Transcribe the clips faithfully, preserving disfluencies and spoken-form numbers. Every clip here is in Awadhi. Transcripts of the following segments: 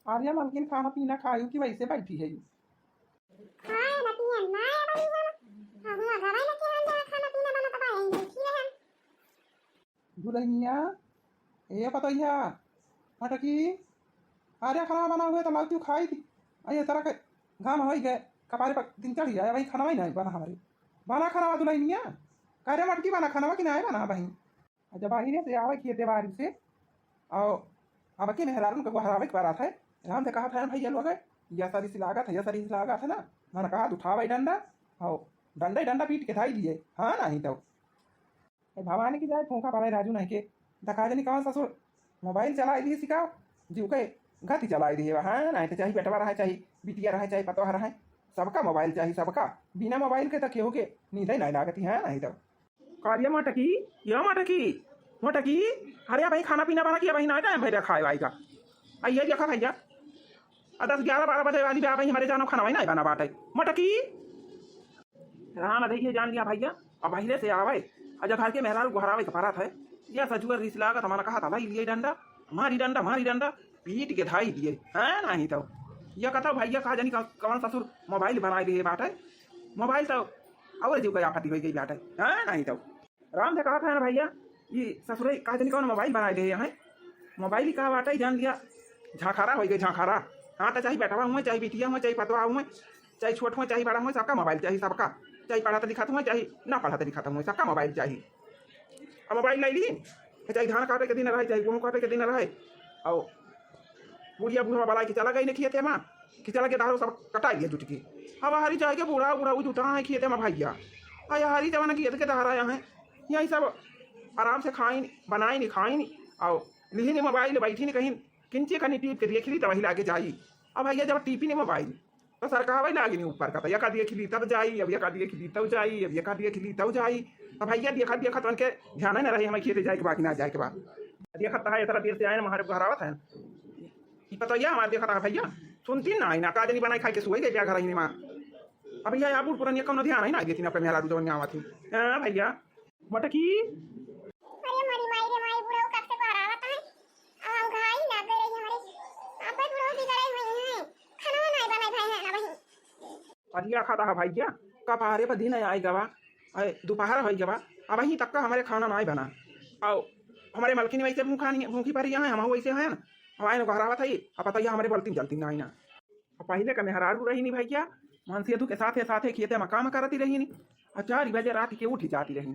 अरे मलकिन, खाना पीना खायू कि वैसे बैठी है? हाँ, बतिया ना है बड़ी हम। हाँ, हुआ घरवा में के हम जहाँ खाना पीना बनत बा, यहीं बैठी रहन। दुलहिनिया, ए पतोहिया, मटकी, अरे खाना बना हुए तो लाओ तू खाई थी। अरे तरह के घाम होई गए, कपारे पर दिन चढ़ गया, वही खाना ही नहीं बना हमारे। बना खाना दुलहिनिया, करे मटकी बना खाना कि नहीं बना बहिन? जब बाहिरे से आवे खेते बारी से, और अब के मेहरारून के गोहरावे के पड़त है। राम से कहत है, "भैया लोग, या सरी से लागत है, या सरी से लागत है ना, मन कहा उठावे डंडा, और डंडा ही डंडा पीट के धाई दिए, हाँ नहीं तो।" ए भवानी की जाए, फूंका पड़े राजू नहीं के, दका जनी कौन ससुर मोबाइल चलाई दी सिखाओ, जीव के गति चलाई दी है, हाँ नहीं तो चाहे बेटवा रहे, चाहे बिटिया रहे, चाहे पतोह रहे, सबका मोबाइल चाही, सबका। बिना मोबाइल के तो केहू के नींद ही नहीं लागती, हाँ नहीं तो। का रे मोटकी, यो मोटकी, मोटकी, अरे भाई खाना पीना बना के भाई ना टाइम भैया खाए वाई का। आ ये देखा भैया, आ दस ग्यारह बारह बजे वाली बा भाई, हमारे जानो खाना भाई ना बना बाटे। मोटकी, राम अधे ये जान लिया भैया, अब बाहरे से आवे, आ जब घर के मेहरारू गोहरावे के परत है, या सजुआ रिस लागत, हमारा कहा था, "भाई लिए डंडा, मारी डंडा, मारी डंडा," पीट के धाई दिए, हैं नहीं तो। या कहता भैया का जानी का-, कौन ससुर मोबाइल बनाए दिए बाटे, मोबाइल तो और जीव का आफती हो गई बाटे, हैं नहीं तो। राम से कहा था ना भैया, ये ससुरे का जानी कौन मोबाइल बनाए दिए हैं, मोबाइल ही का बाटे जान लिया, झांखारा हो गए, झांखारा। हाँ तो चाहे बेटवा हुए, चाहे बिटिया हुए, चाहे पतवा हुए, चाहे छोट हुए, चाहे बड़ा हुए, सबका मोबाइल चाही, सबका। चाहे पढ़त लिखत हुए, चाहे ना पढ़त लिखत हुए, सबका मोबाइल चाही। अब मोबाइल ले ली, चाहे धान काटे के दिन रहे, चाहे गेहूँ काटे के दिन रहे, और बुढ़िया बूढ़वा बलाए के चला गई ने खेते मा, कि चला के दारू सब कटाई लिया जुट के। अब हरी जाए के बूढ़ा बूढ़ा वो जुटा है खेते मा भैया। आ हरी जवान खेत के दहरा है, यही सब आराम से खाइन, बनाइन, खाइन, और लिहिन मोबाइल, बैठिन कहीं किंचे कनी टीप के देख ली, तब वही लागे जाई। अब भैया जब टीपी ने मोबाइल, तो सरकावे लागिन ऊपर का, तो यका देख ली तब जाई, अब यका देख ली तब जाई, अब यका देख ली तब जाई। तो भैया देखत देखत उनके ध्यान न रहे, हमें खेते जाए के बा कि ना जाए के बा। देखत है इतना देर से आए ना, हमारे घर आवत है। ई पतोहिया हमारे देखत है भैया, सुनती ना आई ना, का जानी बनाई खाई के सुई गई क्या घर ही माँ। अब भैया, या बूढ़ पुरानिया कौनो ध्यान है ना देती ना, अपने मेहरारू जवन में आवत है। हाँ भैया, मोटकी। अरे मरी माई रे माई, बुढ़ऊ कब से गोहरावत है। अब हम घाई ना गए रही हमारे। अब बुढ़ऊ बिगड़े हुए हैं। खाना नहीं बनाए भाई है ना वही। अरे या खाता है भैया, कपारे पर दिन आई गवा, आए दोपहर हो गवा, अब वहीं तक का हमारे खाना नहीं बना। आओ, हमारे मलकिन वैसे भूखा नहीं, भूखी पड़ी है, हम वैसे हैं ना। अब आए ना गोहरावत है, अब पता ही हमारे बलती जलती नहीं ना। अब पहिले का मेहरारू रही नी भैया, मनसेधू के साथे साथे खेते में काम करती रही नी। और चार बजे रात के उठी जाती रही।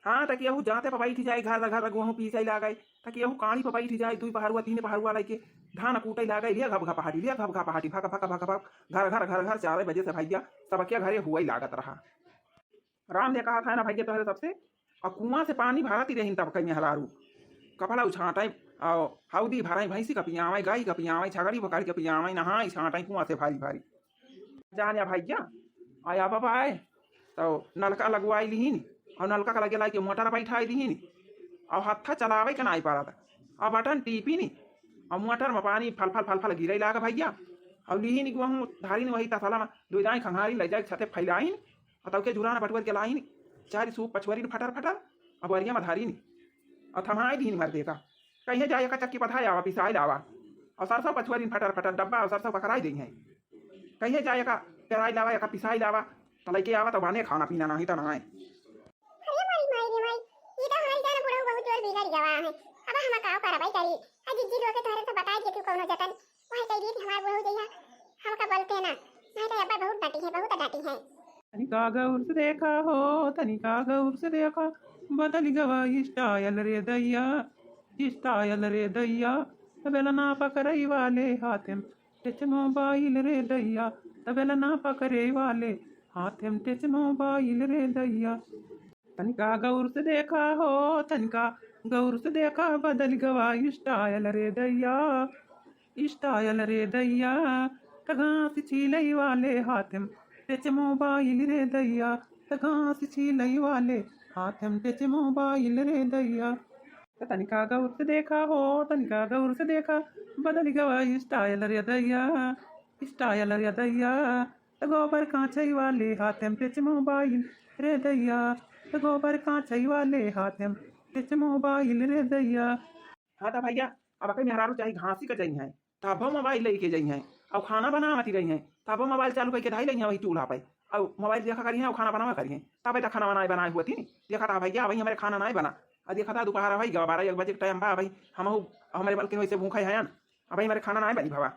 हाँ, त केहू जाते पर बैठी जाए, घर घर गेहूँ पीसे लागे, त केहू काड़ी पर बैठी जाए, दुई पहरुआ तीन पहरुआ लइके धान कूटे लागे, लिया घप घप हाटी, लिया घप घप हाटी, भक भक भक भक, घर घर घर घर चार बजे से भैया सबके घरे हुए लागत रहा। राम ने कहा था ना भैया तोहरे सबसे, और कुआं से पानी भरत ही रहिन तब कई मेहरारू, कपड़ा उछाटे, और हौदी भरे, भैंसी का पियावे, गाय का पियावे, छगड़ी बकरी का पियावे, नहाए छाटे कुआं से भारी भारी। जान या भैया, आया बाबा आए, तो नलका लगवाई लिहिन, और नलका का लगे लाई के मोटर बैठाई लिहिन, और हत्था चलावे के नाई पारत, और बटन टीपी नी, और मोटर में पानी फल फल फल फल गिरे लाग भैया, और लिहिन गेहूँ धारिन वही तसला में, दो दाई खंगारी ले जाए छते फैलाइन, अतौ के जुरान बटुअर के लाइन, चारि सूप पछुअरिन फटर फटर, अब अरिया मधारिन, अउ थमाई दीन मर देता। कहिए जाए का चक्की पथाए आवा, पिसाई लावा, अउ सरसों पछुअरिन फटर फटर, डब्बा अउ सरसों पकड़ाई देइहैं। कहिए जाए का पेराई लावा, या का पिसाई लावा, त लइके आवा, त बने खाना पीना, नाही त नाय। अरे मोरी माई रे माई, ई त हमारी जान बुढ़ऊ बहुत जोर बिगड़ गवा है। अब हम का करबै करी? आ जिज्जी लोग के तोहरे से बताई देती कौनो जतन। वही कह दी कि हमार बुढ़ऊ जइया हमका बोलते ना, नहीं तो अब्बा बहुत डांटी है, बहुत डांटी है। तनिका गौर से देखा हो, तनिका गौर से देखा, बदल गवा style रे दैया, style रे दैया, तबेला ना पकड़ई वाले हाथे में टच मोबाइल रे दैया, तबेला ना पकड़ई वाले हाथे में टच मोबाइल रे दैया। तनिका गौर से देखा हो, तनिका गौर से देखा, बदल गवा style रे दैया, style रे दैया। त घास छीलई वाले हाथ में टच मोबाइल रे दैया, त घास छीलई वाले हाथ में टच मोबाइल रे दैया। त तनिका गौर से देखा हो, तनिका गौर से देखा, बदल गवा style रे दैया, style रे दैया। त गोबर कांचई वाले हाथ में टच मोबाइल रे दैया, त गोबर कांचई वाले हाथ में टच मोबाइल रे दैया। हाँ त भैया, अब कई मेहरारू चाहे घासी का जइहैं, तबो मोबाइल लइके जइहैं, अउ खाना बनावत रहिहैं, तबो मोबाइल चालू कइके धइ लइहैं वही चूल्हा पे, अउ मोबाइल देखा करिहैं, अउ खाना बनावा करिहैं। तबे त खाना बनाए बनाए हुआ थी नी। देखा था भैया, वही हमरे खाना नाई बना। अ देखा था दोपहर होइ गवा, बारह एक बजे के टाइम बा, अबहीं हमहू, हमरे बल्कि वैसे भूखा है ना, अबहीं हमरे खाना नाई बनी भवा।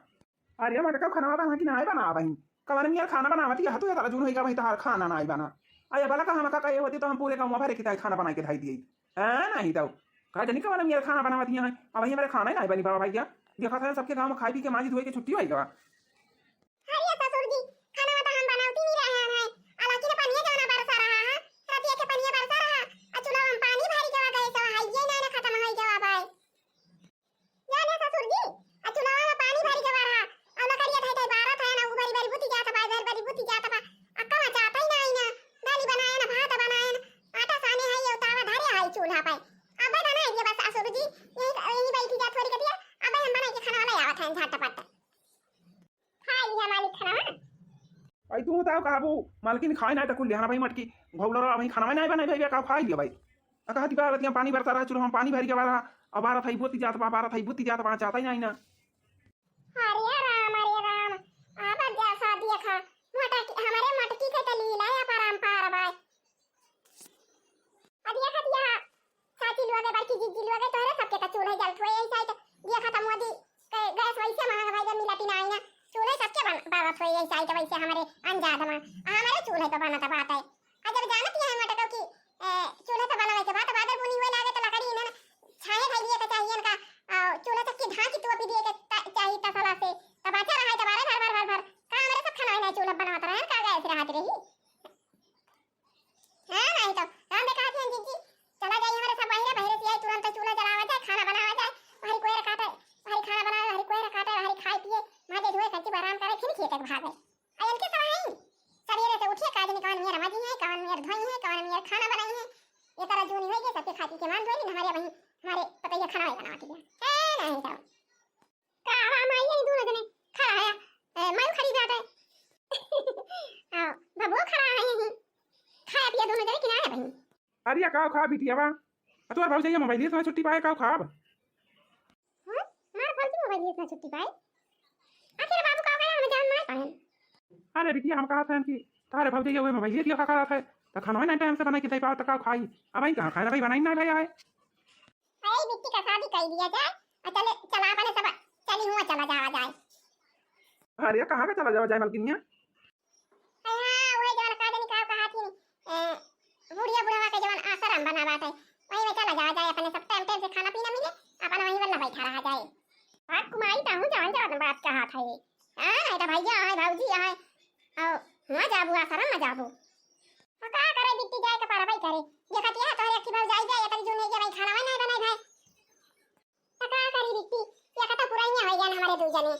अरे मटका, खाना बना कि नाई बना अबहीं? कवन मियर खाना बनावत है तू, इतना जून होइ गवा, अबहीं तहार खाना नाई बना। अरे भला का हम का कहे होती तो हम पूरे गाँव भरे की ताई खाना बनाए के धइ दिए। हाँ, नहीं तो। का जनी कवन मियर खाना बनावत है, अबहीं हमरे खाना ही नाई बनी बाबा भैया। देखा था सबके गाँव में खाई पी के माजी धोए के छुट्टी होइ गवा। अरे ससुर जी, खाना तो हम बनावती नहीं रहे हैं, हालांकि ना पनिया जाना बरसा रहा है, रतिया के पनिया बरसा रहा, आ चूल्हा में पानी भरी गवा, गैस हवा है ये ना, ना खत्म होइ गवा बाय। जाने ससुर जी, आ चूल्हा में पानी भरी गवा रहा, आ लकड़िया धई धई बारत है ना, उ भरी भरी बुती जात बा, भरी भरी बुती जात बा, आ कवा जाता ही ना, ना दाली बनाए ना, भात बनाए ना, आटा साने है ये उतावा धरे है चूल्हा पे। अबे बनाए ये बस ससुर जी, यही, यही बैठी जा थोड़ी कटिया, अबे हम बनाए के खाना वाला आवत है झटपट। खाइ लिया मालिक खाना। आई तू बताओ कहबू, मालकिन खाए नाई त कुल लिहाना भाई मटकी, भौलरो अबहीं खाना नाई बनाई भाई, का खाइ लिया भाई? आ कहती बा रतिया पानी बरसा रहा, चूल्हा में पानी भरी गवा रहा, अब बारह थाई बोती जात बा, बारह थाई बोती जात बा, जाता ही नाई ना। अरे राम, अरे राम, अब जैसा देखा, मटकी, हमरे मटकी के त लीला है अपरंपार बाय। अब ये खतिया, चाची लोग, बड़की जीजी लोग, तोहरे सबके त चूल्हे जलत होए, यही साइड ये खत्म मोदी के गैस वैसे महंगा भाई, जब मिलती ना आई ना, चूल्हे सबके बन-, बारत होए, यही साइड वैसे हमरे अंजाद में, आ हमरे चूल्हे तो बनत बात है। आ जब जानत ये है मटको कि, ए, चूल्हे तो बनावे के बात, बादर बुनी हुए लागे तो लकड़ी इन्हें छाहे भाई लिए के चाहिए इनका, आ, चूल्हे चक्की ढांकी तू अभी दिए के ता-, चाहिए तसला से, तब बचा रहा है, तब भर, भर, भर, भर, भर, का हमरे सब खाना है ना चूल्हा बनावत रहे, का गैस रहत रही। हाँ, नहीं तो, हम देखा थी जीजी, चला जाई हमरे सब बहिरे, बहिरे से आई, तुरंत चूल्हा जलावा जाए, खाना बनावा जाए, हरी कोयर काटे, हरी खाना बनावे, हरी कोयर काटे, हरी खाए पिए, माजे धोए, कच्ची आराम करे, फिर खेते के भागे। आ इनके सब आई, सवेरे से उठिए, का जनी कवन मेर माजी है, कवन मेर धोई है, कवन मेर खाना बनाई है, ये तरह जूनी होई गई, सबके खाती के मान धोई, हमारे वहीं, हमारे पतैया खाना वही बनावती है। ए, नहीं तो। का आराम आई, यही दोनों जने खड़ा है, ए, मारू खड़ी बात है। हाँ, बबुओ खड़ा है यहीं। खाया पिया दोनों जने कि ना है बहिन? अरे, का खा बिटिया बा? आ तोर भौजैया मोबाइल से छुट्टी पाए, का खाब? हाँ, मार भौजी मोबाइल से छुट्टी पाए। आखिर बाबू का गया, हम जान ना पाए। अरे बिटिया, हम कहत हन कि तारे भौजैया वो मोबाइल दिया का करत है, त खाना ना टाइम से बना के दे पाओ, त का खाई? अबहीं कहाँ खाए, अबहीं बनाई ना भैया है। अरे बिट्टी का शादी कर दिया जाए, और चले, चला अपने सब, चली हुआ चला जावा जाए। अरे कहाँ का चला जावा जाए मलकिनिया? अरे हाँ, वही जवन का जनी का कहा थी, ए, बुढ़िया बुढ़वा के जवन आश्रम बना बाटे, वहीं में चला जावा जाए, अपने सब टाइम टाइम से खाना पीना मिले, अपन वहीं वाला बैठा रहा जाए। बात कुमारी ताहू जवन जवन बात कहा था ये। हाँ, नहीं तो भैया आए, भौजी आए, और हुआ जाबू आश्रम में जाबू। और का करे बिट्टी जाए के परबई करे। देखत यह तोहरे अखी भौजाई जाए, तरी जून है के भाई खाना वाना बनाए भाई। त का करी बिट्टी, या कता पुराइया हो गया हमारे दू जने।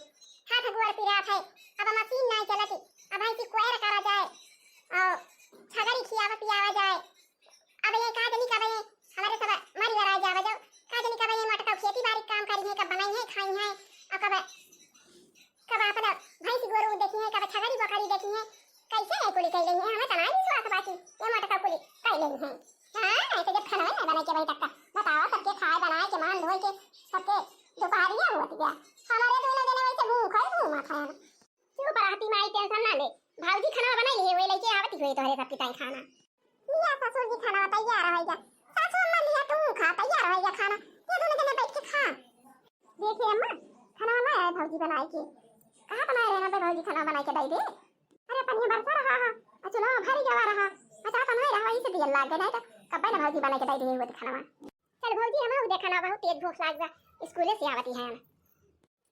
हाथ गोड़ पिरात है, अब मशीन नहीं चलती, अब ऐसी कोयर करा जाए, और छगड़ी खियावा पियावा जाए। अब ये का जनी कब ये हमारे सब मरी वराई जावा जाओ, का जनी कब ये मटका खेती बाड़ी काम करी है, कब बनाई है, खाई है, और कब, कब अपना भैंस गोरू देखी है, कब छगड़ी बकरी देखी है, कैसे ये कुली कह लेंगे? हमें तो नहीं विश्वास बाकी ये मटका कुली कह लेंगे। हाँ, ऐसे जब खाना ना बना के भाई तक का बताओ, सबके खाए बनाए के मान धोए के सबके दोपहरिया हुआ गया। हमारे दोनों जने वैसे घूम खाए घूमा खाए ना। चुप रहती माई, टेंशन ना ले, भौजी खाना बनाई लिए, वे लेके आवती हुई तोहरे सबके ताई खाना। लिया ससुर जी खाना तैयार हो गया। सासू अम्मा लिया तू खा, तैयार हो गया खाना। ये दोनों जने बैठ के खा। देखिए अम्मा, खाना ना है भौजी बनाए के। कहा तो मैं रहे पे भौजी खाना बनाए के दे दे। अरे पनिया बरसा रहा है, और चूल्हा भरी गवा रहा, बचा तो नहीं रहा, इसे दिया लाग गया, नहीं तो कब ना भौजी बनाए के दे दे वो खाना। चल भौजी, हम देखा ना, बहुत तेज भूख लाग गया, स्कूले से आवती है हम।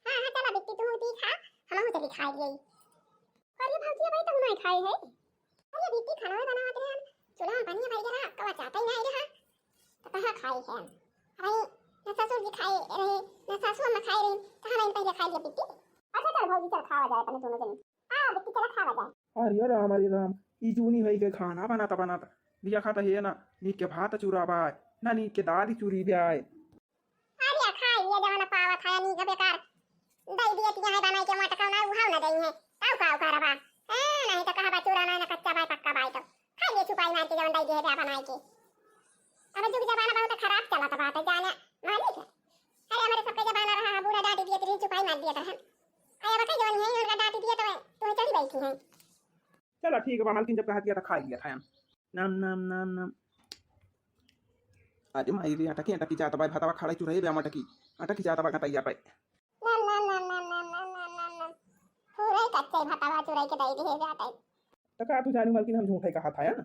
हाँ, हाँ, चला बिट्टी, तू ती खा, हम चली खा गई। अरे भौजी, भाई तुम नहीं खाए है? अरे बिट्टी, खाना में बनावत रहे हम, चूल्हा में पानी भर गया, कवा चाहता ही नहीं रहा, तो कहाँ खाए है हम? अरे, न ससुर जी खाए रहे, न सासू अम्मा खाए रही, तो हम पहले खा लिया बिट्टी। अच्छा चल भौजी, चल खावा जाए अपने दोनों जने। हाँ बिट्टी, चला खावा जाए। अरे राम, अरे राम, ई जूनी भाई के खाना बनाता बनाता दिया खाता है ना, नीक के भात चूरा बाय, ना नीक के दाल चूरी बाय। अरे खाई ये जवन पावत है नी बेकार। दई दिए तिया है बनाई के मटका ना उहाव ना दई है। ताऊ का उका रबा। ए, नहीं तो कहबा चूरा ना, ना कच्चा बाय पक्का बाय तो। खाई ये छुपाई मार के जवन दई दिए बा बनाई के। अब जुग जमाना बहुत खराब चलत बाटे जाने मालिक। अरे हमारे सबके जमाना रहा बूढ़ा डांटी दिए तिरिन छुपाई मार दिए रहन। पानी है, हल्का डांट दिया तो तू चली बैठी है। चला ठीक बा मालकिन, जब कहा दिया तो खा लिया था हम। नाम, नाम, नाम, नाम। अरे माई रे, अटकी, अटकी जात बा, भतवा खड़ा चुरई बे, अटकी, अटकी जात बा गटैया पे। नाम, नाम, नाम, नाम। पूरा ही कच्चा भतवा चुरई के दई दिए जात है। तो का तू जानू मालकिन, हम झूठे कहा था, है ना?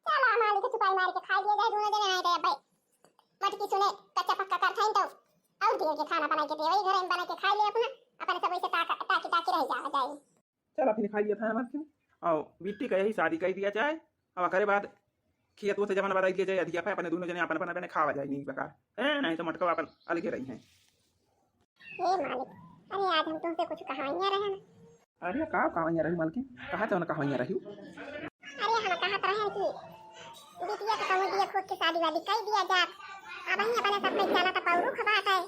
चला मालिक, छुपाई मार के खा लिया जाए दोनों जने, नहीं तो भाई मटकी सुने कच्चा पक्का कर खाइन तो और दिए के खाना बना के दे, वही घर में बना के खा ले अपना, अपन सब ऐसे ताका-, ताकी ताकी रह जा जाए। चला फिर खा लिया था मालकिन, और बिट्टी का यही शादी कर दिया जाए, और ओकरे बाद खेत वो से जवन बदाई दिया जाए अधिया पे, अपने दोनों जने अपन अपन अपने खावा जाए, नहीं बका है, नहीं तो मटकवा अपन अलगे रही हैं। हे मालिक, अरे आज हम तुमसे कुछ कहानियाँ रहे ना। अरे का कहानियाँ रही मालकिन, कहा तो ना कहानियाँ रही। अरे हम कहत रहे कि बिटिया के कहूँ दिया खुद के शादी वादी कर दिया जात। अब ही अपने सब पे चला तो पौरू खबात है।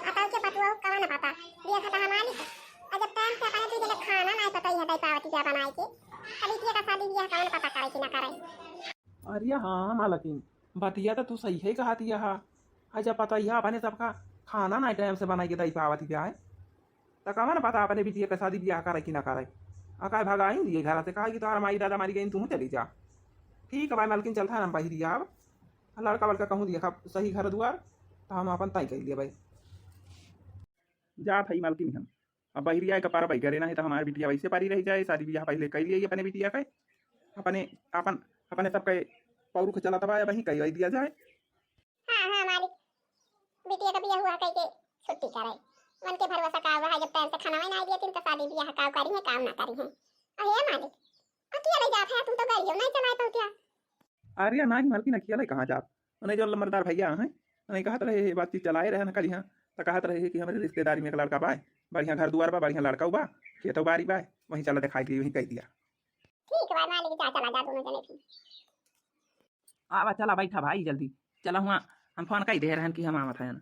अतल के पतुआ कवन पता। दिया खता हमारी। और जब टाइम से अपने दू जने खाना नहीं पता ही है दई पावती क्या बनाए के। अब बिटिया का शादी बियाह कवन पता करे कि ना करे। अरे हाँ मालकिन, बतिया तो तू सही है कहा दिया हा। आ जब पता ही है अपने सबका खाना ना टाइम से बनाई के दई पावत ही है, तो कवन पता अपने बिटिया का शादी बियाह करे कि ना करे। आ काय भगाई दिए घर से, कहा कि तोहर माई दादा मारी गई, तू चली जा। ठीक है भाई मालकिन, चलता है हम बहिरी अब। लड़का वड़का कहूँ दिया खा सही घर दुआर, तो हम अपन तय कर लिया भाई। जा भाई मालकिन हम। अब बहिरी आए का पारा भाई करे ना है, तो हमारे बिटिया वैसे पारी रह जाए, शादी बियाह पहले कर लिए अपने बिटिया का। अपने, अपन, अपने सबके पौरुख चलत बा, वहीं कह दिया जाए। हाँ, हाँ, मालिक, बिटिया का बियाह हुआ कह के छुट्टी करे। मन के भरोसा का हुआ है, जब टाइम से खाना ना दिया, तो शादी बियाह का करी है, काम ना करी है। अरे मालिक, अकेले जात है, तुम तो गाड़ियों नहीं चलाए पहुँचा। अरे नहीं मालकिन, अकेले कहाँ जात? उन्हें जो लंबरदार भैया हैं, उन्हें कहत रहे, बातचीत चलाए रहे न कल यहाँ, तो कहत रहे कि हमारे रिश्तेदारी में एक लड़का बा, बढ़िया घर दुआर बा, बढ़िया लड़का बा, खेतो बारी बा, वहीं चला दिखाई दिए, वहीं कह दिया। ठीक बा मालिक, जा चला जा दोनों जने फिर। आवा, चला बैठा भाई जल्दी। चला हुआ, हम फोन कई दे रहन कि हम आवत हन।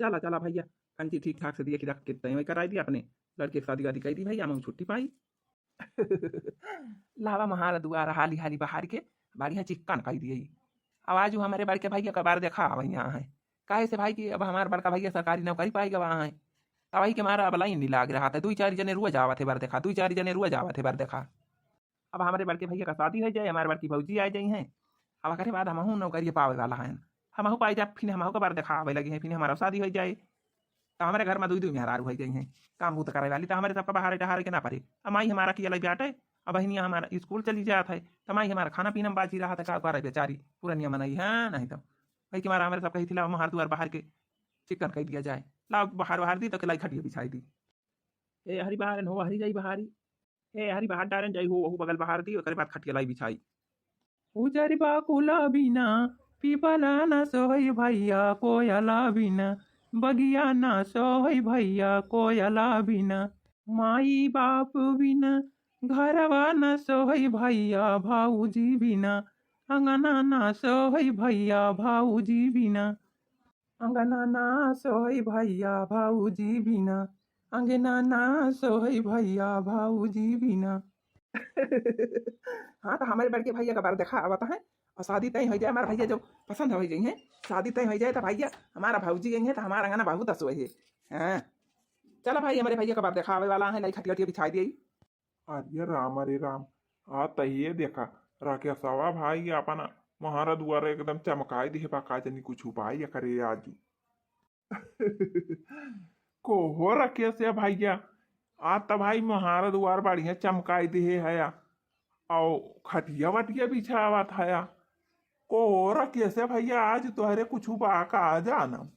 चला, चला भैया, कंची ठीक ठाक से दिया कि रख के तय कराई दिया अपने लड़के के शादी वादी कई दी भैया, हम छुट्टी पाई। लावा महारा दुआर हाली हाली बहार के बढ़िया चिक्कन कई दिए। अब आज हमारे बड़के भैया का बार देखा वही यहाँ है। काहे से भाई कि अब हमारे बड़का भैया सरकारी नौकरी पाई गवा है। तब वही के मारा अब लाइन नहीं लाग रहा था। दू चार जने रोज आवत है बार देखा, दू चार जने रोज आवत है बार देखा। अब हमारे बड़के भैया का शादी हो जाए, हमारे बड़की भौजी आ जाई हैं। अब ओकरे बाद हमहू नौकरी पावे वाला हैं, हमहू पाई जा, फिर हमहू का बार देखावे लगे हैं, फिर हमारा शादी हो जाए, तो हमारे घर में दुई दुई मेहरारू हो जाई हैं काम बूत करे वाली, तो हमारे सबका बहारे टहारे के ना पड़े। अब माई हमारा की अलग बाटे, अब बहनिया हमारा स्कूल चली जात है, तो माई हमारा खाना पीना में बाजी रहा था, का करे बेचारी पुरनिया मनई है, नहीं तो भाई कि हमारा हमारे सब कही थी, "लाओ, हमार दुआर बाहर के चिकन कर दिया जाए, लाओ, बाहर बाहर दी तो के लाई खटिया बिछाई दी।" ए हरी बाहर हो, हरी जाई बहारी। ए हरी बाहर डारन जाई हो, वहू बगल बहार दी, ओकरे बाद खटिया लाई बिछाई। उजर बाकुला बिना पीपला न सोहई भैया, कोयला बिना बगिया न सोहई भैया, कोयला बिना माई बाप बिना घरवा न सोहई भैया, भाऊजी बिना अंगना न सोहई भैया, भाऊजी बिना। अंगना ना सोई भैया भाऊजी बिना, अंगना ना सोई भैया भाऊजी बिना। हाँ, तो हमारे बड़के भैया का बार देखा आवत है, और शादी तय हो जाए, हमारे भैया जो पसंद हो जाई हैं, शादी तय हो जाए, तो भैया हमारा भाऊजी गई है, तो हमारा अंगना बहुत असो है। हाँ, चला भाई, हमारे भैया का बार देखा आवे वाला है, लाई खटिया उटिया बिछाई दिए। अरे राम, अरे राम, आ तहिए देखा, राकेशवा भाई अपन महारा दुआरा एकदम चमकाई दिहे बा, का जनी कुछ उपाय करे आजू। को हो राकेश भैया, आ त भाई महारा दुआर बढ़िया चमकाई दिहे हया, औ खटिया वटिया बिछावत हया। को हो राकेश भैया, आज तोहरे कुछ बा का जाना?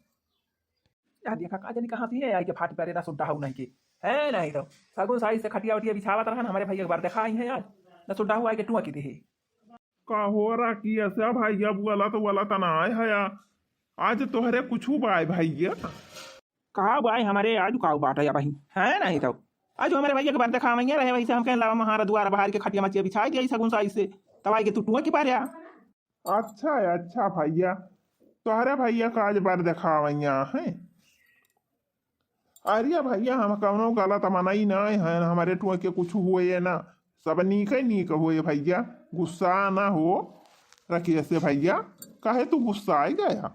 यार देखा, का जानी कहाँ से है आई के फाट परे ना सुड्डा हऊ नहीं के। है नहीं तो सगुन साई से खटिया उटिया बिछावत रहन, हमारे भैया एक बार देखा आई है यार, ना सुड्डा हऊ आई के टुआ की देहे। का हो रहा कि ऐसा भैया बोला तो बोला तना आए है यार, आज तोहरे कुछ बाय भैया। का बाय हमारे आज का बात है भाई, है नहीं तो आज हमारे भैया एक बार देखा आई रहे, वैसे हम कहने लगा महारा दुआरा बाहर के खटिया मचिया बिछाई दिया सगुन साई से, तब आई के तू टुआ की पारे आ। अच्छा है, अच्छा भैया, तोहरे भैया का आज बार देखावैया है। अरे भैया, हम कौनो गलत मनई ना है, हमारे टुआ के कुछ हुए ना, सब नीके नीक हुए भैया, गुस्सा ना हो। राकेश भैया, काहे तू गुस्सा आई गया?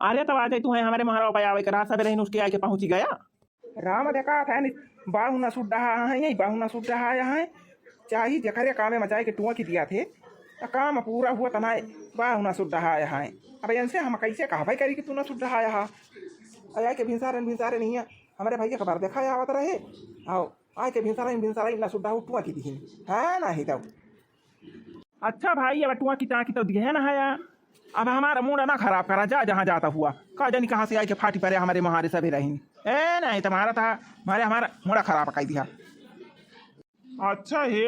अरे तब आ जाए तू है हमारे महाराव पे आवे के रात सबेरे ही उसके आके पहुंची गया। राम देखा था नि-, बाहु न सुट रहा है, यही बाहु न सुट रहा है। चाही जेकरे कामे में जाए के टुआ की दिया थे, त काम पूरा हुआ त नाय, बाहु न सुट रहा है। अब इनसे हम कैसे कहबे करी कि तू न सुट रहा है? आय के भिनसारे भिनसारे नहीं है, हमरे भैया के बार देखा आवत रहे, आओ, आय के भिनसारे भिनसारे न सुट रहा टुआ की दिहिन, हाँ, नहीं तो। अच्छा भाई, अब टुआ की टाकी तो दिहे ना है यार। अब हमारा मूड ना खराब करा, जा जहाँ जाता हुआ। का जानी कहाँ से आए के फाटी परे हमरे महारे सभी रहीन। ए नहीं, तुम्हारा था, हमारे हमारा मूड खराब कर दिया। अच्छा हे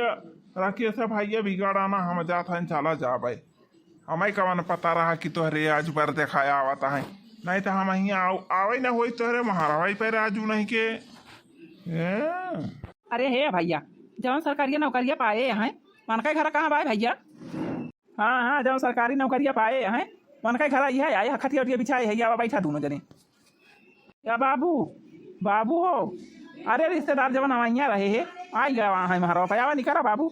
राकेश भैया, बिगाड़ा ना, हम जात हन, चला जाबे। हमें कवन पता रहा कि तोहरे आज बर देखाया आवत है, नहीं तो हम हियाँ आव-, आवे न होई तोहरे महारावाई पे राजू नहीं के। ए? अरे हे भैया, जवन सरकारिया नौकरिया पाए हैं, मनका घर कहाँ बाए भैया? हाँ, हाँ, जवन सरकारी नौकरिया पाए हैं, मनका घर आई है, आए है, खटिया उटिया बिछाए है, आवा बैठा दोनों जने। या बाबू, बाबू हो, अरे रिश्तेदार जवन हमाइया रहे है, आई गवा है महारावा पे, आवा निकरा बाबू।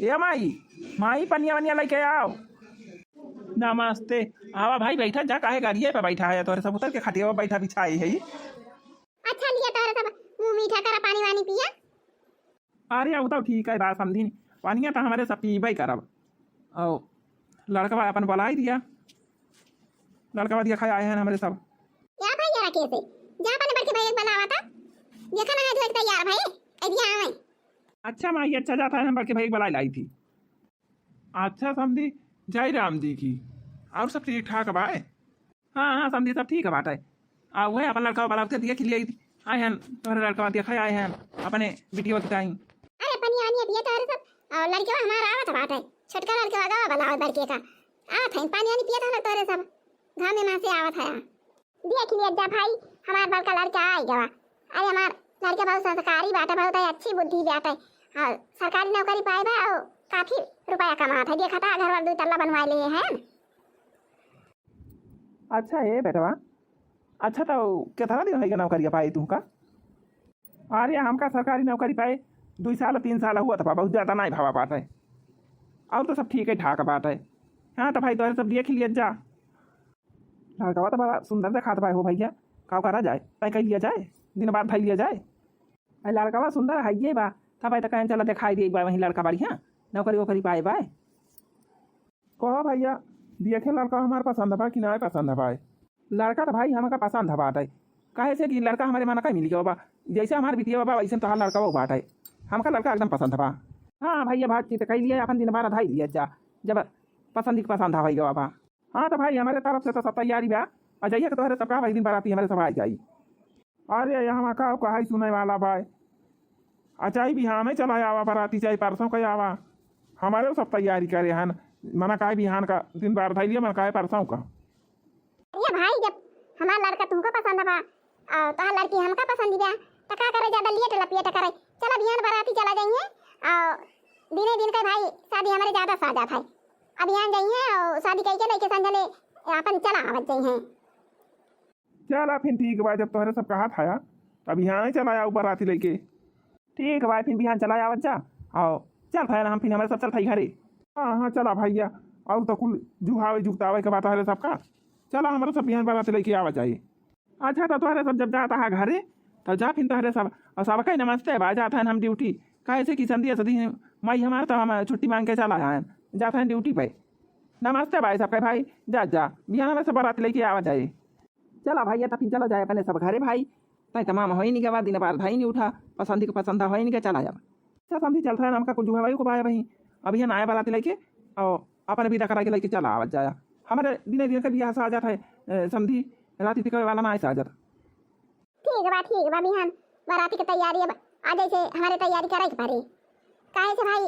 ए माई, माई पनिया वनिया लेके आओ। नमस्ते। आवा भाई बैठा जा, काहे गाड़िए पे बैठा है, तोहरे सब उतर के खटिया पे बैठा बिछाई है। अच्छा लिया तोहरे सब मुँह मीठा करा, पानी वानी पिया। अरे उ तो ठीक है बात समझी, पानिया तो हमारे सब पीबे करब। और लड़कवा अपन बुलाई दिया, लड़कवा दिया खाए आए हैं हमारे सब। या भाई यार कैसे जा अपने बड़के भाई एक बुलावा था, देखा ना है जो एक तैयार भाई, ए दिया आवे। अच्छा माई, अच्छा जाता है, हम बड़के भाई बुलाई लाई थी। अच्छा समधी, जय राम जी की। और सब ठीक ठाक बाय? हाँ, हाँ समधी, सब ठीक बाटे। आ वह अपन लड़का वाला के देख लिया, आए हैं तोहरे लड़का देखा आए हैं अपने बिटिया के ताई। अरे पनिया वनिया पिया तोहरे सब, और लड़के हमारा आवत बाटे, छोटका लड़के आगा वाला आवत बड़के का, आवत है पानी वानी पिया तोहरे सब, घाम में से आवत है। देख लिया जा भाई, हमार बड़का लड़का आई गवा। अरे हमार लड़का बहुत संस्कारी बाटे, बहुत है, अच्छी बुद्धि बाटे। हाँ, सरकारी नौकरी पाए बा और काफी रुपया कमात है। देखा था घर वाला दो तल्ला बनवाए लिए हैं। अच्छा हे बेटवा, अच्छा तो कितना दिन होइगा नौकरी पाए तुमका? अरे हमका सरकारी नौकरी पाए दुई साल तीन साल हुआ था, बहुत ज्यादा नहीं भावा पाता है, और तो सब ठीक है ठाक बात है। हाँ तो भाई तोहरे सब देख लिया जा। लड़कवा तो बड़ा सुंदर देखात बा हो भैया, का करा जाए, तय कर लिया जाए, दिन बाद धई लिया जाए। अरे लड़कवा सुंदर है ये बा, तब तो कहें चला दिखाई दे बा वहीं लड़का बढ़िया, नौकरी वोकरी पाए बा। कहो भैया, देखे लड़का हमार पसंद बा कि ना पसंद बा? लड़का तो भाई हमका पसंद है बाटे, काहे से कि लड़का हमारे मन का मिल गया बा, जैसे हमार बिटिया बा वैसे तोहार लड़का वो बाटे, हमका लड़का एकदम पसंद बा। हाँ भैया, बातचीत कर लिया अपन, दिन बार धई लिया जा, जब पसंद ही पसंद है गवा बा। हाँ तो भाई, हमारे तरफ से तो सब तैयारी बा। आ जाइए कि तोहरे सब का भाई दिन बाराती हमारे सब आ जाई। अरे, यहाँ का कहाई सुने वाला बा? आ चाहे बिहान में चला आवा बाराती, चाहे परसों का आवा, हमारे सब तैयारी करे हन। मना काहे बिहान का दिन बार धैलिया, मना काहे परसों का। अरे भाई, जब हमार लड़का तुमको पसंद बा, आ, तोहार लड़की हमका पसंद बा, तो का करे ज्यादा लेट लपियट करे? चला बिहान बाराती चला जाइए, आ, दिने दिन का भाई शादी हमारे ज्यादा साजा था। अब यहाँ जाइए और शादी करके लेके संझले अपन चला आवत जाइए। चला फिर ठीक बा, जब तोहरे सब कहा था, तब यहाँ चला आवा बाराती लेके। ठीक बा, फिर बिहान चला आवत जा। आओ, चल था ना, हम फिर हमारे सब चल था घरे। हाँ, हाँ, चला भैया, और तो कुल जुहावे जुगतावे के बात है सबका। चला, हमारे सब बिहान बाराती लेके आवा जाए। अच्छा, तो तोहरे सब जब जाता है घरे, तब जा फिर तोहरे सब, और सबका ही नमस्ते बा, जाता है हम ड्यूटी। काहे से कि संध्या सदी माई हमारे तो हम छुट्टी मांग के चला आए, जाता है ड्यूटी पे। नमस्ते भाई सबके भाई, जा, जा, बिहान हमारे सब बाराती लेके आवा जाए। चला भैया, तब फिर चला जाए अपने सब घरे भाई। तय तमाम होई नहीं गवा, दिन बार धाई नहीं उठा, पसंदी को पसंदा होई नहीं गया, चला जावा। अच्छा समधी, चलता है, हमका कुछ जुहावे को बाया भाई, अभी हम आए बाराती लेके, और अपन विदा करा के लेके चला आवत जाया। हमारे दिने दिन का बियाह साजत है, ए, समधी, राती टिकवे वाला ना है साजत। ठीक बा, ठीक बा, बिहान बाराती के तैयारी अब आ जैसे हमारे तैयारी करे के पड़ी। काहे से भाई,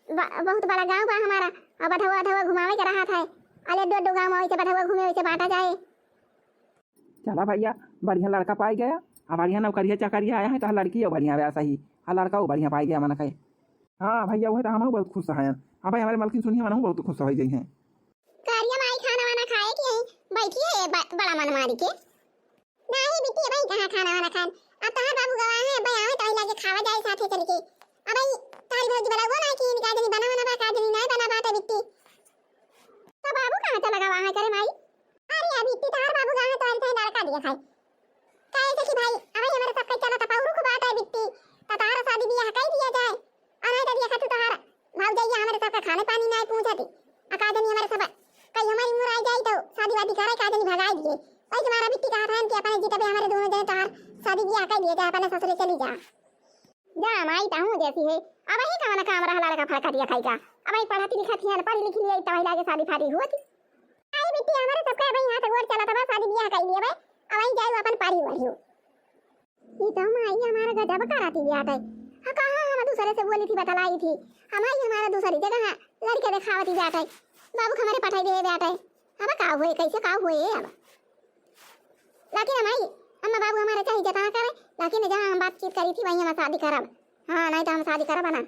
ब-, बहुत बड़ा गाँव बा हमारा, और बधवा, बधवा घुमावे के रहा था, अले दो, दो गाँव में वैसे बधवा घूमे, वैसे बांटा जाए। चला भैया, बढ़िया लड़का पाई गया, अब बढ़िया नौकरिया चाकरिया आया है, तो लड़की हो बढ़िया वैसा ही, हाँ, लड़का वो बढ़िया पाई गया मन के। हाँ भैया, वह तो हम बहुत खुश हैं। हाँ भाई, हमारे मलकिन सुनिए, मन बहुत खुश हो गई हैं। करिया माई, खाना वाना खाए कि यहीं बैठी है ब-, बड़ा मन मारी के? नहीं बिट्टी, भाई कहाँ खाना वाना खान, अब तोहर बाबू गवा है, भाई आवे तो लगे खावा जाए साथे चल के। अब भाई तारी भौजी वाला वो ना कि इनका जनी बना होना बा, का जनी नहीं बना बाटे बिट्टी। तो बाबू कहाँ चला गवा है करे माई? अरे अभी इतनी तार बाबू गाँव में तो ऐसे ही लड़का दिया खाए। काहे से कि भाई, अबे हमरे सबके चलत पौरुख बाटे बिट्टी, त तोहार शादी बियाह कइ दिया जाए। अ नाहीं त देखा तू तोहार भौजइया हमरे सबके खाने पानी नाहीं पूछती। अ का जनी हमरे सब कहीं हमारी उम्र आ जाई त शादी वादी करे का जनी भगाई दिए। वही तुम्हारा बिट्टी कहत हन कि अपने जितबे हमरे दोनों जने तोहार शादी बियाह कइ दिया जाए, अपने ससुरे चली जा। जा माई, तहूँ जैसी है। अबहीं कवन काम रहा लड़का फड़का दिया खाई का? अबहीं पढ़त लिखत हियन, पढ़ी लिखी लिया, तबही लागे शादी फादी हुआ थी। आई बिट्टी, हमरे सबके अबहीं हाथ गोड़ चलत बा, शादी बियाह कई लिए बे। अबहीं जाऊ अपन पारी वरियो। ई तो माई हमारा गजब कराती जात है। हाँ, कहाँ हम दूसरे से बोली थी, बतलाई थी। हमारी हमारा दूसरी जगह लड़के देखावती जात है। बाबू हमारे पठाई दे जात है। अब का हुए, कैसे का हुए अब? लेकिन माई, अम्मा बाबू हमारे चाहे जतना करे, लेकिन जहाँ हम बातचीत करी थी, वहीं हम शादी करब। हाँ, नाहीं तो हम शादी करब ना।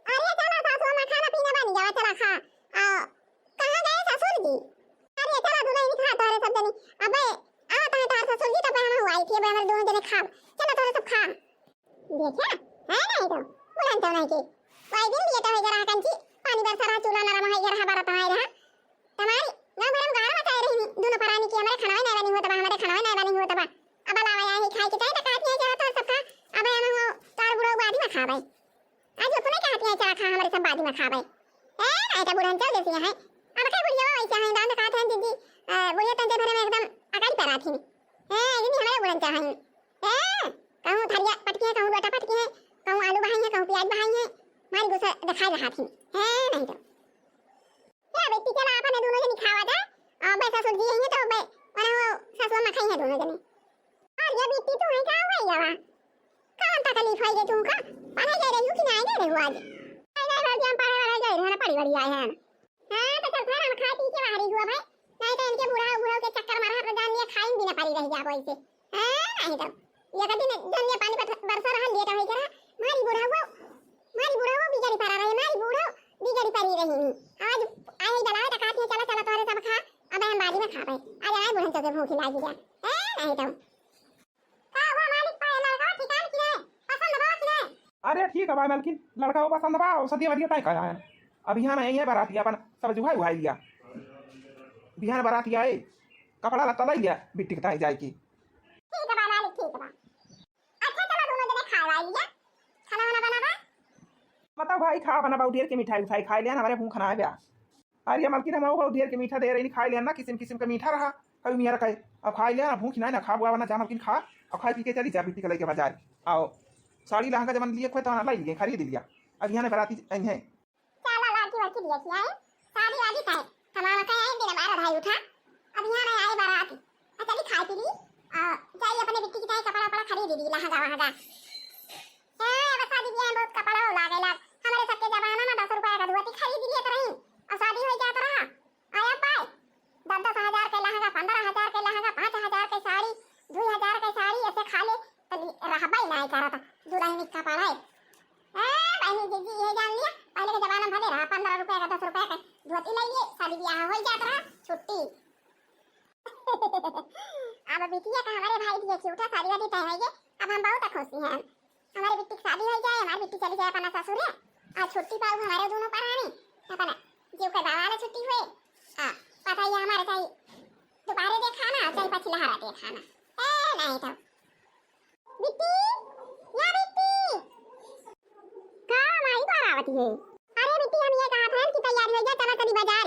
अरे चला सासू अम्मा, खाना पीना बन गया, चला खा। आ, कहाँ गए ससुर जी? अरे चला दुल्हन खा तोहरे सब जनी। अबे, आ तोहरे तोहरे ससुर जी, तब हम हुआ आई थी, अब हमरे दोनों जने खाब। चला तोहरे सब खा। देखा, है नाहीं तो, बुढ़न तो नाहीं के। वही दिन लिए तो है जरा कंची, पानी बरसा रहा, चूल्हा नरम है, जरा बरत है रहा। तुम्हारी गाँव भर में गार मचाए रही, दोनों परानी की, हमरे खनवा नाहीं बनी होत बा, हमरे खनवा नाहीं बनी होत बा। अब लावा यहाँ ही खाए के चाहे तो काट नहीं जाओ तो सबका, अब हम हो, तार बुढ़ऊ बादी में खाबे। आज अपने कहती है, चला खा, हमरे सब बादी में खाबे। ए, नाहीं तो बुढ़न चल जैसी है। अब का बुढ़िया वैसे हैं, दांत कहते हैं, दीदी, अ, बुढ़िया तंते भरे में एकदम अगाड़ी पर आती। ए, दीदी, हमारे बुढ़न चाहें। ए, कहूँ थरिया पटकी है, कहूँ लोटा पटकी है, कहूँ आलू बहाई है, कहूँ प्याज बहाई है, मारी गुस्सा दिखाई रहा थी। ए, नाहीं तो। क्या बेटी, चला अपन दोनों जनी खावा जा। आ, बे ससुर जी हैं तो बे, वरना वो ससुर में खाई है दोनों जने। अरे बेटी, तू है का हुआ यावा? कौन तकलीफ है ये तुमका? पढ़ाई जा रही हो कि नाहीं जा रही हो आज? नाहीं, नाहीं, भौजी, हम पढ़े वाला जा रहे हैं ना, पढ़ी वढ़ी आए हैं। हाँ, तो चल फिर हम खाए पी के बाहर ही हुआ भाई। नाहीं तो इनके बूढ़ा, बूढ़ा के चक्कर मारा, तो जान लिया खाई भी ना पारी रह जाबो ऐसे। हाँ, नाहीं तो। ये कभी न जंगले पानी बरस-, बरसा रहा, लेट होई करा। मारी बूढ़ा वो, मारी बूढ़ा वो बिगड़ी पड़ा रहे, मारी बूढ़ा बिगड़ी पड़ी रही। आज आए ही डला है, तो कहती है, "चला, चला, तोहरे सब खा, अब हम बादी में खाबे।" आज आए बूढ़न चौके भूखी लागी जा। ए, नाहीं तो। का हुआ मालिक, पाए लड़का ठिकान की है, पसंद बा कि नहीं? अरे ठीक है भाई मलकिन, लड़का वो पसंद बा, वो सदिया वदिया तय करा है। अब यहाँ ना यही है बाराती, अपन सब जुहाई उहाई लिया। बिहान बाराती आए, कपड़ा लत्ता लाई लिया, बिट्टी के ताई जाए की। ठीक बा मालिक, ठीक बा। अच्छा, चलो, दोनों जने खाए वाए लिया, खाना वाना बनावा। बताओ भाई, खा बना, बहुत ढेर के मिठाई उठाई खाए लिया ना, हमारे भूख ना आया। अरे मलकिन, हम बहुत ढेर के मीठा दे रही, खाए लिया ना, किसिम किसिम के मीठा रहा, कभी मियाँ रखा है। अब खाए लिया ना, भूख ना है ना, खा बुआ बना जा मलकिन, खा, अब खाए पी के चली जा, बिट्टी के लेके बाजार। आओ, साड़ी लहंगा जवन लिए खोए तो ना लाई लिए, खरीद लिया। अब यहाँ ना बराती आई है। चला लाठी वाठी दिया खियाए, शादी वादी का है, कमावा का है, दिन बार भाई उठा, अब यहाँ ना आए बारात, आ चली खाए पी ली, आ जाई अपने बिट्टी की चाहे कपड़ा वपड़ा खरीद ली, लहंगा वहंगा। हाँ, अब शादी बियाह में बहुत कपड़ा हो लागे लाग, हमारे सबके जमाना में दस रुपया का धोती खरीद लिए तो रही, और शादी हो जात रहा, आया पाए, दस दस हजार के लहंगा, पन्द्रह हजार के लहंगा, पाँच हजार के साड़ी, दुई हजार के साड़ी, ऐसे खाली तो रहबा ही नहीं करत, दुल्हन का पढ़ाई। ए, बहनी दीदी, ये जान लिया, पहले के जमाना में भले रहा, पन्द्रह रुपया का, दस रुपया का धोती ले लिए, शादी ब्याह हो जात रहा, छुट्टी। अब बिटिया का हमारे भाई दिए, क्यों उठा शादी वादी तय है ये, अब हम बहुत खुश हैं। हमारी बिट्टी की शादी हो जाए, हमारी बिट्टी चली जाए अपना ससुरे, आ छुट्टी पाऊ हमारे दोनों परानी, अपना जीव के दवा वाला छुट्टी हुए, आ पता ही है हमारे चाहे दोपहरे दे खाना, चाहे पछिला हरा दे खाना। ए, नहीं तो। बिट्टी, या बिट्टी। का माई बारावती है? अरे बिट्टी, हम ये कहत हन कि तैयारी हो जाए, चला चली बाजार।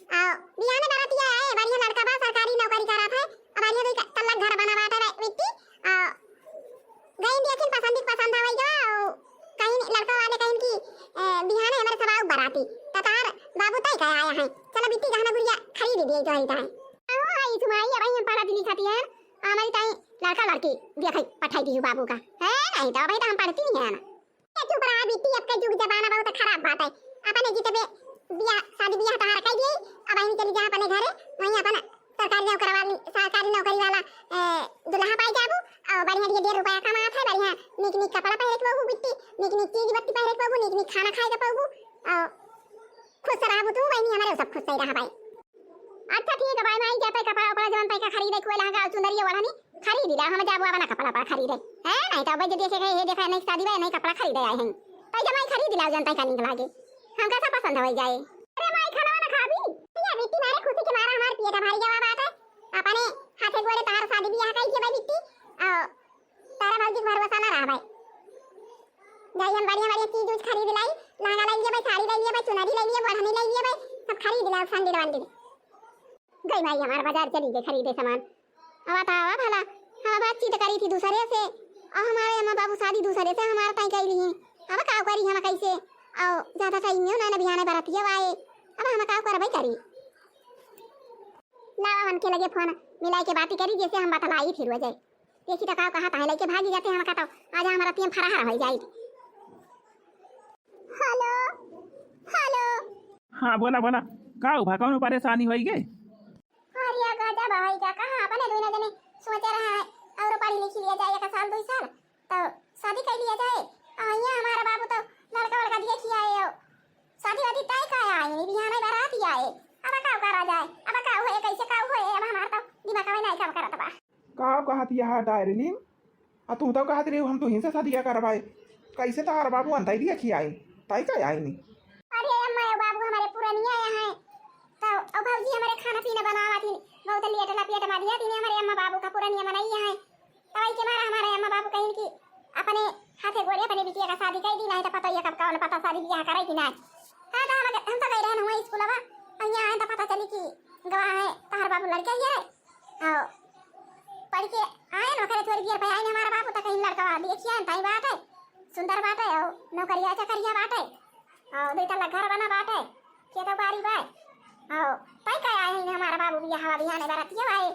आ, बियाह में बारातिया आए, बढ़िया लड़का बा, सरकारी नौकरी करत है, अब बढ़िया दुई तल्ला घर बना बाटे बे-, बिट्टी। आ, गई देखिन पसंद ही पसंद आवे जो, कहीं लड़का वाले कहीं कि, ए, बिहाने हमारे सब आऊ बाराती, त तार बाबू तय कहे आया है, चला बिट्टी गहना गुड़िया खरीद दिए तो ही ताए। ओ, आई तुम्हारी, अब हम पढ़ा दिली खाती है, हमारी ताई लड़का लड़की देखई पठाई दी बाबू का। है नहीं तो भाई तो हम पढ़ती नहीं है ना। ए, चुप रहा बिट्टी, अब के जुग जमाना बहुत खराब बाटे। अपने जितबे बियाह, शादी बियाह तहार कई दिए, अब वहीं चली जा अपने घरे, वहीं अपन सरकारी नौकरी वाली, सरकारी नौकरी वाला, ए, दुल्हा पाई जाबू, और बढ़िया बढ़िया ढेर रुपया कमात है, बढ़िया नीक नीक कपड़ा पहरे के पाबू बिट्टी, नीक नीक चीज बत्ती पहरे के पाबू, नीक नीक खाना खाए के पाबू, और खुश रहबू तू बहनी, हमारे सब खुश रहा भाई। अच्छा ठीक है भाई, माई जाते कपड़ा उपड़ा जवन तैका खरीदे, कोई लहंगा चुंदरिया ओढ़नी खरीद ला, हम जाबो अपना कपड़ा उपड़ा खरीदे। हैं, नहीं तो अब जे देखे गए, ये देखा नहीं शादी बा, नहीं कपड़ा खरीदे आए हैं। तै जमाई खरीद ला जवन तैका निक लागे। हम कैसा पसंद हो जाए। अरे माई खाना वाना खाबी? ये बिट्टी मारे खुशी के मारा हमार पेट भारी गवा बात है। अपने हाथे गोड़े तहार शादी बियाह कई के बा बिट्टी। और तारा भौजी के भरोसा ना रहबै। जाई हम बढ़िया बढ़िया चीज उज खरीद लाई, लहंगा लाई लेबै, साड़ी लाई लेबै, चुनरी लाई लेबै, ओढ़नी लाई लेबै, सब खरीद लाई, सैंडल वैंडल। गई माई हमार बाजार चली गई खरीदे सामान। अब बतावा भला, हम बातचीत करी थी दूसरे से, और हमारे अम्मा बाबू शादी दूसरे से हमारा तय कई लिए। अब का करी हम कैसे? और ज्यादा टाइम में ना, ना बिहाने बरतिया आए, अब हम का करबै करी? लावा उनके लगे फोन मिलाई के बात करी, जैसे हम बतलाई फिर हो जाए। देखी तो का कहा था, लइके भागी जाते हम का तो आज हमारा टीम फरार हो जाए। हेलो, हेलो। हाँ, बोला, बोला। का हुआ? कौनो परेशानी होई गे? अरे गजब है क्या, कहाँ अपने दोनों जने सोचे रहा है और पढ़ी लिखी लिया जाए एक साल, दो साल, तो शादी कर लिया जाए। आ, यहाँ हमारा बाबू तो लड़का वड़का देखी आए हो, शादी वादी तय का आए, बिहाने बारात ही आए। अब का करा जाए, अब का हुए, कैसे का हुए, अब हमारा तो दिमाग में नहीं काम करत बा। का कहत यह डायरलिंग? आ तू तो कहत रही हम तुही से शादी करवाए, कैसे तोहार बाबू अंतै दिया खियाए, ताई का आए नहीं? अरे अम्मा, ये बाबू हमारे पुरनिया आए हैं, तो ओ भौजी हमारे खाना पीना बनावा थी, बहुत लेट लपेट मारिया थी हमारे अम्मा बाबू का पुरनिया मनैया है। तवाई के मारा हमारे अम्मा बाबू कहीं कि अपने हाथे गोड़े अपने बिटिया का शादी कर दी, नहीं तो पता ये कब कौन पता शादी ब्याह करे कि नहीं। हाँ, तो हम, हम तो गए रहे हुआ स्कूलवा, और यहाँ आए तो पता चली कि गवा है तोहार बाबू लड़के ही है। हाँ, पढ़ के आए ना, करे थोड़ी देर पे आए ना हमारा बाबू, तो कहीं लड़का देखिए, ताई बात है, सुंदर बात है, और नौकरिया चकरिया बात है, और दो तल्ला घर बना बात है, खेत बाड़ी बा, और ताई का आए ना हमारा बाबू भी हवा बिहाने बरतिया आए।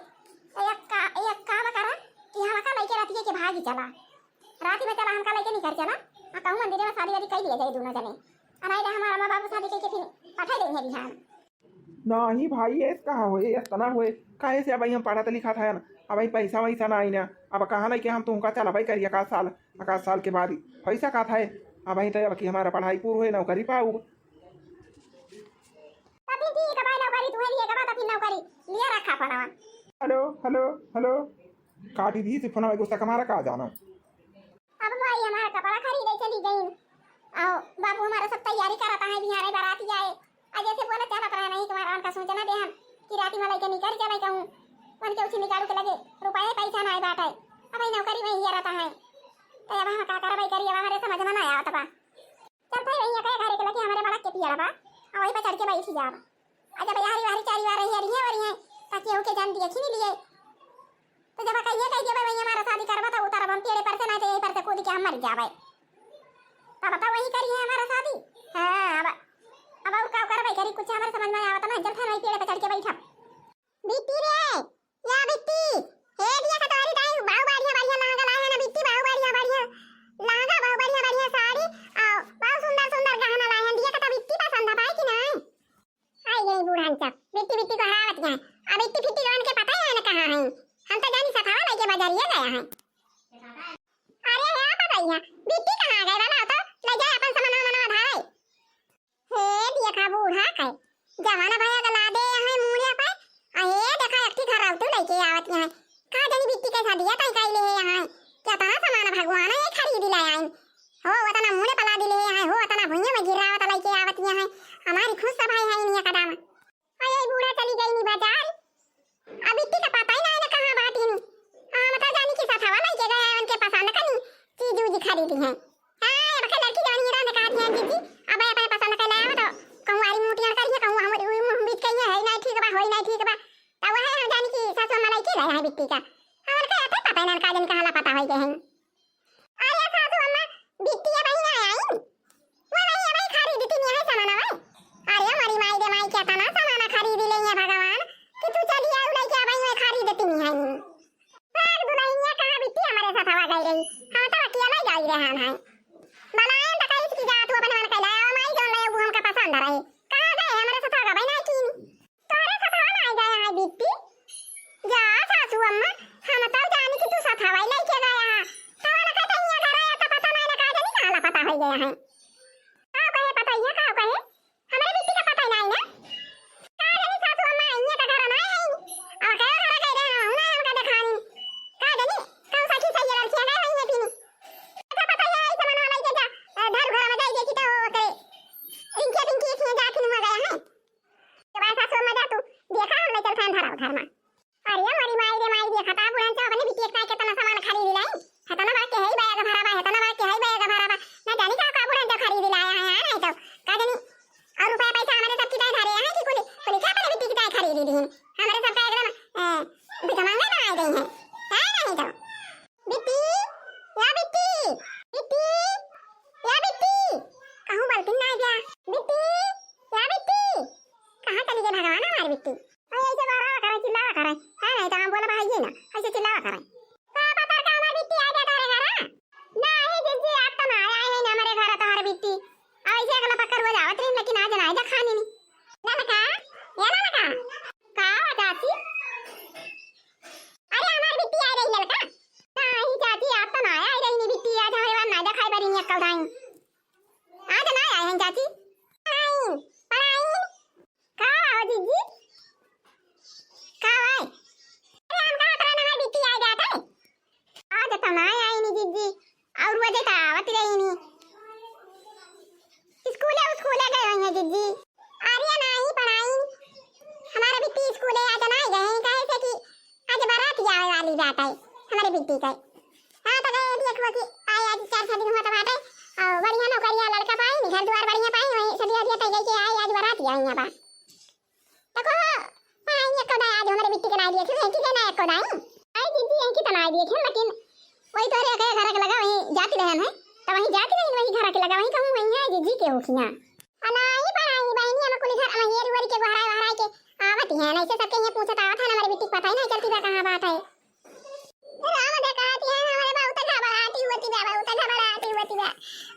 तो एक का, एक काम करा कि हम का लेके रतिया के भागी चला, रात में चला, हमका लेके निकल चला, आ कहूँ मंदिर में शादी वादी कर लिया जाए दोनों जने, आ नहीं तो हमारा माँ बाबू शादी करके फिर पठा देंगे बिहान। नहीं भाई, ऐस कहाँ होए, ऐस तना होए। काहे से अबही हम पढ़त लिखत हन, अबही पैसा वैसा ना आई ना। अब कहाँ लेके हम तुमका चलबै करी एकाध साल, एकाध साल के बाद ही पैसा का था। अबही तो अब कि हमारा पढ़ाई पूर होए, नौकरी पाऊ। तब फिर ठीक है भाई, नौकरी तुम्हें लिए के बाद फिर नौकरी लिए रखा फोनवा। हेलो, हेलो, हेलो। काटी दी से फोनवा, गुस्सा कमारा का जाना। अब माई हमारा कपड़ा खरीदे चली गई। आओ, बाबू हमारा सब तैयारी करत है, बिहाने बारात जाए। आ जैसे बोले चलत रहे नहीं, तुम्हारा उनका सूचना दे हम कि राती में लेके निकल चले कहूँ। उनके उसी निकालू के लगे रुपये पैसा ना आए बाटे। अब ई नौकरी में ही रहता है, तो अब हम का करबै करी, अब हमारे समझ में ना आवत बा। चल भाई, वहीं एक घरे के लगे हमारे बड़ा के पिया बा, आ वहीं पर चढ़ के बैठ जाब। आ जब यारी वारी चारी वार रही, रही, रही, ताकि ओके जान दिए, छीन लिए। तो जब कहिए, कहिए, "भाई, हमारा शादी करबा," तो उतरब हम पेड़े पर से, नहीं तो यहीं पर से कूद के हम मर जावे। तब तो वही करी है हमारा शादी। हाँ, अब, अब और का करबै करी, कुछ हमारे समझ में आवत ना, चल फिर वही पेड़े पर चढ़ के बैठब। बिट्टी रे, या बिट्टी, हे दिया कटोरी दाई, बाऊ बढ़िया, बढ़िया लहंगा लाए हैं ना बिट्टी, बाऊ बढ़िया, बढ़िया लहंगा, बाऊ बढ़िया, बढ़िया साड़ी, और बाऊ सुंदर, सुंदर गहना लाए हैं। दिया कटा बिट्टी पसंद है भाई कि नहीं? आई गई बूढ़न सब, बिट्टी बिट्टी को हरावत गए। अब बिट्टी फिट्टी लोगन के पता ही है ना कहाँ है। हम तो जानी सथावा लेके बाजारिया गया है। अरे हे पता ही है, बिट्टी कहाँ गए वाला हो तो ले जाए अपन सामान वामान धारे। हे देखा बूढ़ा के, जवाना भैया गला दे यहाँ मूड़े पे। आ हे देखा एक ठी घर आउतू लेके आवत यहाँ। का जानी बिट्टी कैसा दिया ताई काई ले है यहाँ। कितना सामान भगवान ये खरीद लाया है। हो, वतना मुड़े पला दिले है, हो, वतना भुइयां में गिरावत लइके आवत यहाँ है। हमारी खुश सभाई है इनिया कदम। अरे, बूढ़ा चली गई नी बाजार। अब इतनी का पता ही ना है ना कहाँ बाटी नी। हाँ, मतलब जानी कि सथवा लइके गया है, उनके पसंद का नी चीज उज खरीदी है। हाँ, अब के लड़की जानी रहा ने कहा थी, "जीजी, अब अपने पसंद का लाया तो कहूँ आरी मोटियार करिए, कहूँ हम, हम बीत कहिए, है ना ठीक बा, होई ना ठीक बा।" तब वह हम जानी कि सासू अम्मा लइके गया है बिट्टी का। हमन का आता पता है ना, का जानी कहाँ लापता होई गए हैं। अरे सासू अम्मा, बिट्टिया बहिन आइन। वो वही अबही खरीदती नहीं है सामान अबे। अरे मोरी माई रे माई, क्या तना सामान खरीद ले है भगवान, कि तू चली आऊ लेके अबही में खरीदती नहीं है। भाग दुल्हनिया कहाँ बिट्टी हमारे साथ हवा गई रही, हम तो अकेला जाई रहे हैं। बलायन तो कही कि जा तू अपने मन कैला, माई जौन ले वो हमका पसंद रहे। कहाँ गए हमारे साथ हवा भाई ना की? तोहरे सथवा नाई गया है बिट्टी? जा सासू अम्मा, हम तो जानी कि तू सथवा ही लेके गया है। तोहरे का तैया घर आया तो पता नहीं ना का जानी कहाँ लापता हो गया है। का कहे पता ये का कहे? हमरे बिट्टी का पता ही नहीं ना। का जानी सासू अम्मा, इन्हें का घर नहीं है। और कहे घर गए रहे हो ना, हमका दिखानी। का जानी, कौन सा की सही लड़कियां गए हुई है पीनी। अच्छा पता है, ऐसे मनवा लेके जा, अ, धर घर में जाइए कि तो वो करे। इनके दिन की इसमें जाके नुआ गया है। के बाद सासू अम्मा जा तू, देखा हम ले चलथन धरा उधर मा। अरे मोरी माई रे माई, देखा ता बुढ़न से अपने बिटिया के केतना सामान खरीद लाई। खतना बिट्टी। अरे ऐसे बहरावा करे, चिल्लावा करे, है नहीं तो हम बोला भाई ना, ऐसे चिल्लावा करे। का पता का हमार बिट्टी आ जाता रे घरा? नहीं जिज्जी, आप तो ना आए हैं हमारे घर तोहर बिट्टी। अब ऐसे अगला पक्का रोज आवत रही, लेकिन आज ना आए खाने में। ललका, ये ललका, का हुआ चाची? अरे हमार बिट्टी आ रही ललका। नहीं चाची, आप तो ना आए रही नी बिट्टी, आज हमारे बार ना दिखाई बरी नी अक्कल दाई। आज ना आए हैं चाची। पढ़ाई, पढ़ाई। का हो जिज्जी? का भाई? अरे हम कहा तरह ना बिट्टी आ जाता है। आज तो ना आई नी जिज्जी, और वजह तो आवत रही नी। स्कूले, स्कूले गए हुई हैं जिज्जी। अरे नहीं पढ़ाई, हमारे बिट्टी स्कूले आज ना गए हैं, काहे से कि आज बारात आवे वाली बात है हमारे बिट्टी के। हाँ तो गए देखो कि आए आज चार छह दिन हुआ तो बाटे, और बढ़िया नौकरिया लड़का पाई, घर द्वार बढ़िया पाई, वही सदिया दिया तय गई के आए आज बारात आई यहाँ बा। देखो, हाँ, ये को दाई आज हमारे बिट्टी के नाई दिए थे, इनकी के नाई को दाई। आई दीदी, इनकी तो नाई दिए थे, लेकिन वही तोरे के घर के लगा, वही जाती रहन है, तो वही जाती रहन, वही घर के लगा, वही कहूँ, वही है दीदी के होखिया। अनाई पढ़ाई बहनी, हम कुल घर, हम हेर वेर के, बहराए, बहराए के आवत ही है, ऐसे सबके ये पूछत आवत है ना, हमारे बिट्टी के पता ही नहीं चलती बा, कहाँ बात है। राम देखा दिया, हमारे बहुत घबराहट होती बा, बहुत घबराहट होती बा।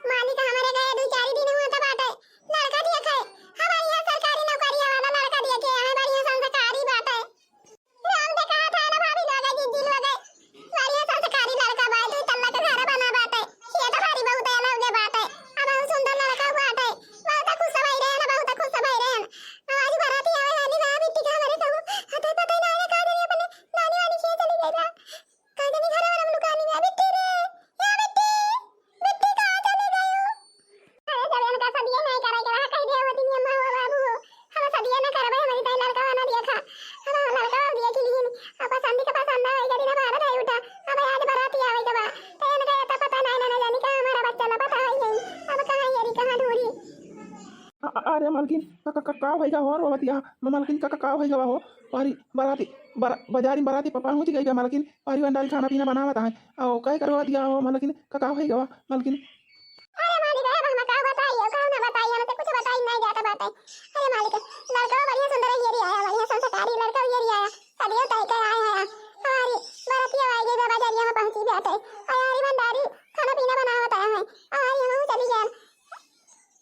मालिक, हमारे गए दो चार दिन हुआ था बाटे, लड़का देखे, हमारे यहाँ सरकारी नौकरिया वाला लड़का देखे, हमें बढ़िया संस्कारी बाटे। राम देखा था ना भाभी लोग, जिज्जी लोग, बढ़िया संस्कारी लड़का बा, दो तल्ला के घर बना बाटे, खेत बाड़ी बहुत अलग बाटे, अब बहुत सुंदर लड़का बाटे, बहुत खुश भई रहे ना, बहुत खुश भई रहे। आज बाराती आवे वाली बा, बिट्टी का हमारे कहूँ, हते पता ही ना आवे, का जाने अपने नानी वाली खेत चली गई बा। का जानी घरे वाला लुकानी में, बिट्टी रे, या बिट्टी, बिट्टी कहाँ चली गई हो? अरे जब इनका सदिया नहीं करे के रहा, कह दिया वो दिन अम्मा हो बाबू हो, हम सदिया ना करबे, हमारी ताई लड़का ना देखा, हम लड़का देख ली, अब पसंद के पसंद आवे, कभी ना भारत है उठा, अब आज बाराती आवे के बा, तो इनका ये तो पता नहीं ना, ना जानी कहाँ हमारा बच्चा ला पता है नहीं, अब कहाँ ये कहाँ ढूंढी। अ-, अ-, अरे मलकिन, का, का, का, का होइगा हो रो बतिया? म-, मलकिन, का, का, का होइगा हो? अरे, बराती, बरा-, बाजारी में बराती प-, पहुँच गई बा मलकिन। अरे, भंडारी खाना पीना बनावत है। ओ, काहे करो बतिया हो मलकिन? का, का होइगा हो मलकिन? अरे मालिक, अरे हम का बताई, का ना बताई, हम तो कुछ बताई नहीं जाता बात है। अरे मालिक, लड़का बढ़िया सुंदर है, ये री आया, बढ़िया संस्कारी लड़का ये री आया। सदियों तय के आए हैं। अरे, बराती आ गई बा, बाजारिया में पहुँची बात है। अरे भंडारी खाना पीना बनावत आया है। अरे हम चली गए।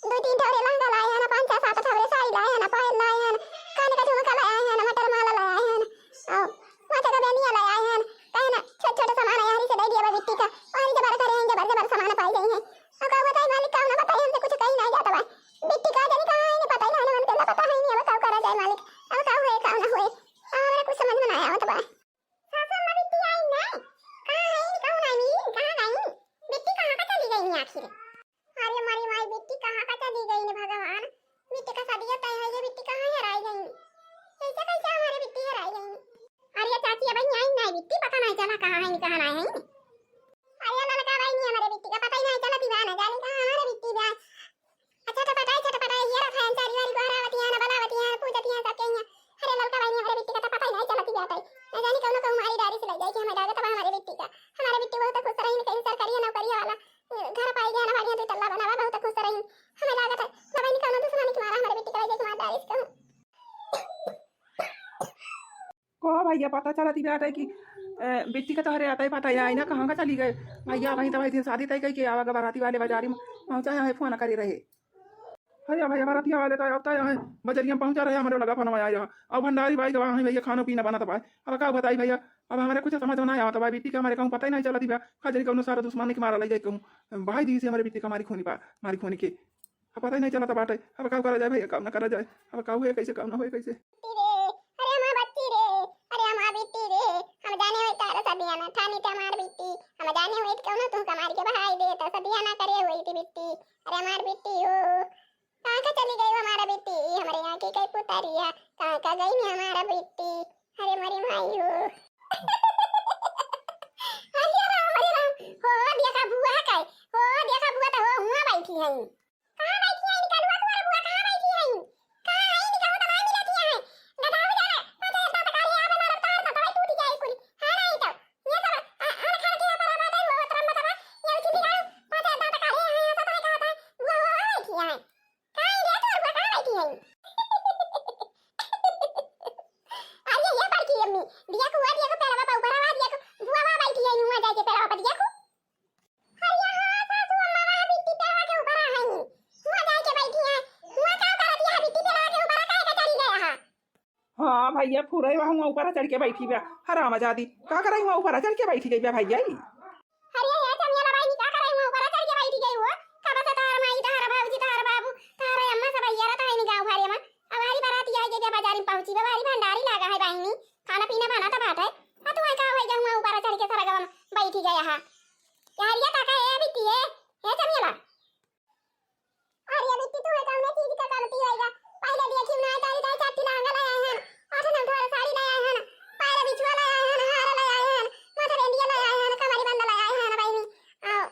दो तीन ठौरे लहंगा लाए हैं ना, पाँच छह सात ठौरे साड़ी लाए हैं ना, पायल लाए हैं ना, कान का झुमका लाए हैं ना, मटर माला लाए हैं ना, और माथे का बेनिया लाए हैं ना, कहे ना छोटे छोटे सामान है, हरी से दे दिया बा बिट्टी का, हरी जबर करे हैं, जबर जबर सामान पाई गई हैं। और का बताई मालिक, का ना बताई, हमसे कुछ कहीं नहीं जाता बा। बिट्टी का जानी कहाँ है, नहीं पता ही नहीं, हमके ना पता है नहीं, अब का करा जाए मालिक, अब का हुए, का ना हुए, अब हमरा कुछ समझ में नहीं आवत बा। सासू अम्मा बिट्टी आई नहीं, कहाँ है, कहाँ नहीं, कहाँ गई, बिट्टी कहाँ का चली गई आखिर? अरे मारी माई, बिट्टी कहाँ का चली गई ने भगवान? बिट्टी का सदिया तय है, ये बिट्टी कहाँ हेराई गई? कैसे कैसे हमारे बिट्टी हेराई गई? अरे चाची, अब आई नहीं बिट्टी, पता नहीं चला कहाँ है, कहाँ नहीं है। अरे ललका भाई, नहीं हमारे बिट्टी का पता ही नहीं चला, दीवाना जाने कहाँ हमारे बिट्टी बा। अच्छा, छटपटाई, छटपटाई, ये रखा है, चारी वारी गोहरावती है ना, बलावती है ना, पूजती है सबके यहाँ। अरे ललका भाई, नहीं हमारे बिट्टी का तो पता ही नहीं चला, दीवाना है। न जाने कौनो कहूँ मारी डारी से लग जाए कि हमें लागत बा हमारे बिट्टी का। हमारे बिट्टी बहुत खुश रही, कहीं सरकारी नौकरी वाला घर पाई गया ना, बढ़िया दो तल्ला बनावा, बहुत खुश रही। हमें लागत है, ना बहनी, कौनो दुश्मनी के मारा हमारे बिट्टी का वजह से मार डारी से कहूँ। कहो भैया, पता चलत ही बात है कि, अ, बिट्टी का तोहरे आता ही पता है ना, कहाँ का चली गए। भैया, वहीं तो वहीं दिन शादी तय कई के आवा गा, बाराती वाले बाजारी में पहुँचा है, फोन करे रहे। अरे भैया, बारातिया वाले तो अब तो यहाँ बजरिया में पहुँचा रहे, हमारे लगा फोन आया यहाँ। अब भंडारी भाई गवा है भैया, खानो पीना बनत बा। अब का बताई भैया, अब हमारे कुछ समझ में ना आवत बा, बिट्टी का हमारे कहूँ पता ही नहीं चलत बा। खजरी कौनो सारा दुश्मन के मारा ले जाए कहूँ, भाई दी से हमारे बिट्टी का मारी खूनी बा, मारी खूनी के। अब पता ही नहीं चलत बाटे, अब का करा जाए भैया, काम ना करा जाए, अब का हुए कैसे, काम ना हुए कैसे। बिट्टी रे, अरे हमार बच्ची रे, अरे हमार बिट्टी रे, हम जाने हुए तारा सदिया ना ठानी ते हमार बिट्टी, हम जाने हुए कौनो तू कमार के बहाई दे, तो सदिया ना करे हुई थी बिट्टी, अरे हमार बिट्टी हो। कहाँ का चली गई हमारा बिट्टी? हमारे यहाँ की कई पुतारिया, कहाँ का गई नहीं हमारा बिट्टी? अरे मोरी माई हो। अरे राम, अरे राम, हो देखा बुआ का, हो देखा बुआ तो हो हुआ बैठी है। कहाँ बैठी है इनका दुआ तुम्हारा बुआ, कहाँ बैठी है? कहाँ है इनका, वो तो नहीं मिलती है। गधा हो जा रहा है, पाँच हजार दांत काढ़े, आवे मारब तार तो दवाई टूट जाए पूरी। हाँ नहीं तो, ये सब, आ, आन खान के यहाँ पर आबाद है, वो तरम बतावा, ये उठी दिखाओ, पाँच हजार दांत काढ़े, हाँ, हाँ, सब है, कहा था, बुआ, वो, वो बैठी है। कहाँ है रे तोर बुआ, कहाँ बैठी है? भइया फुरई वहाँ ऊपर चढ़ के बैठी बा। हरामजादी, का करई वहाँ ऊपर चढ़ के बैठी गई बा भइया ई? अरे ये चमेला बहिनी, का करई वहाँ ऊपर चढ़ के बैठी गई हो? कब से तोहर माई, तोहर भौजी, तोहर बाबू, तोहर अम्मा सब अइया रहत है नी गाँव भरे में। अब हमारी बारात आई गई बा, बाजारी में पहुँची बा, हमारी भंडारी लागा है बहिनी, खाना पीना बना तो बात है। आ तू का होई गई वहाँ ऊपर चढ़ के सरगवा में बैठी गया है? यार ये का का है बिट्टी है? हे चमेला। अरे बिट्टी, तू है कौने चीज का कमती होइगा? पहिले देखी ना, तारी ताई चार ठे लहंगा ले आए हैं, आठ नौ ठो साड़ी ले आए हैं, पैर बिछुआ ले आए हैं, हार ले आए हैं, माथा बेंदिया ले आए हैं, कमरी बंद ले आए हैं बहिनी, आओ,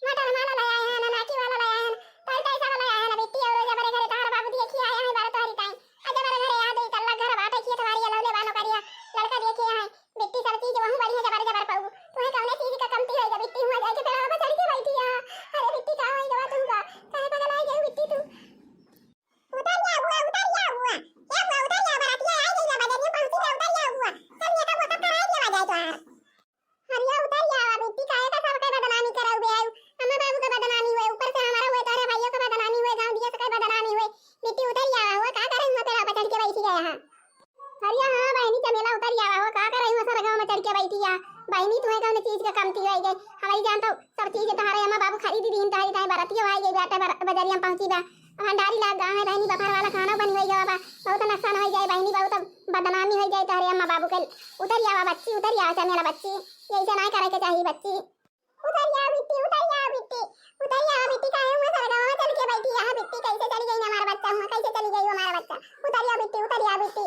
मटर माला ले आए हैं, नाकी वाला ले आए हैं, तारी ताई सब ले आए हैं बिट्टी, और जबरे घरे तोहर बाबू देखी आए हैं बारह तारीख आई, आ जबरे घरे आ दे तल्ला घर बाटे, खेत बारी अलौले बानो करिया, लड़का देखी आए, बिट्टी सब चीज वहूँ बढ़िया जबर जबर पाऊ। तुहे कौने चीज का कमती होइगा बिट्टी, हुआ जाके पेड़वा पर चढ़ के बैठी है। अरे बिट्टी का होइगा तुमका? काहे पगल आई गई बिट्टी तू? उतर जा बुआ, उतर जा बुआ। ए बुआ, उतर जा, बरातिया आई गई बा, बजरिया पहुंची बा, उतर जा बुआ। चल ये का वो तो कराई दिया जाए तो। अरे उतर जा बिट्टी, काहे का सबके बदनामी कराऊ बे आऊ? अम्मा बाबू का बदनामी हुए, ऊपर से हमारा हुए, तोरे भाइयों का बदनामी हुए, गाँव दिया सबके बदनामी हुए। बिट्टी उतर जा, वो का करे हुआ पेड़वा पर चढ़ के बैठी गया है? अरे हाँ बहिनी चमेला उतर आवा हो, का करई हुआ सरगवा में चढ़ के बैठी आ? बहिनी तुहे कौन चीज का कमती होई गई? हमरी जान तो सब चीज तोहरे अम्मा बाबू खरीदी दीन, तोहरी ताई बरतियो आई गई बाटे, बर-, बजरिया में पहुंची बा। भंडारी लाग गा है बहिनी, बफर वाला खाना बनी होई गवा बा। बहुत नुकसान होई जाए बहिनी, बहुत बदनामी होई जाए तोहरे अम्मा बाबू के। उतर आवा बच्ची, उतर आवा चमेला बच्ची, ऐसे ना करे के चाहिए बच्ची। उतर जाओ बिट्टी, उतर जाओ बिट्टी, उतर जाओ बिट्टी, काहे हुआ सरगवा में चढ़ के बैठी है बिट्टी? कैसे चली गई हमारा बच्चा हुआ, कैसे चली गई हमारा बच्चा? उतर जाओ बिट्टी, उतर जाओ बिट्टी।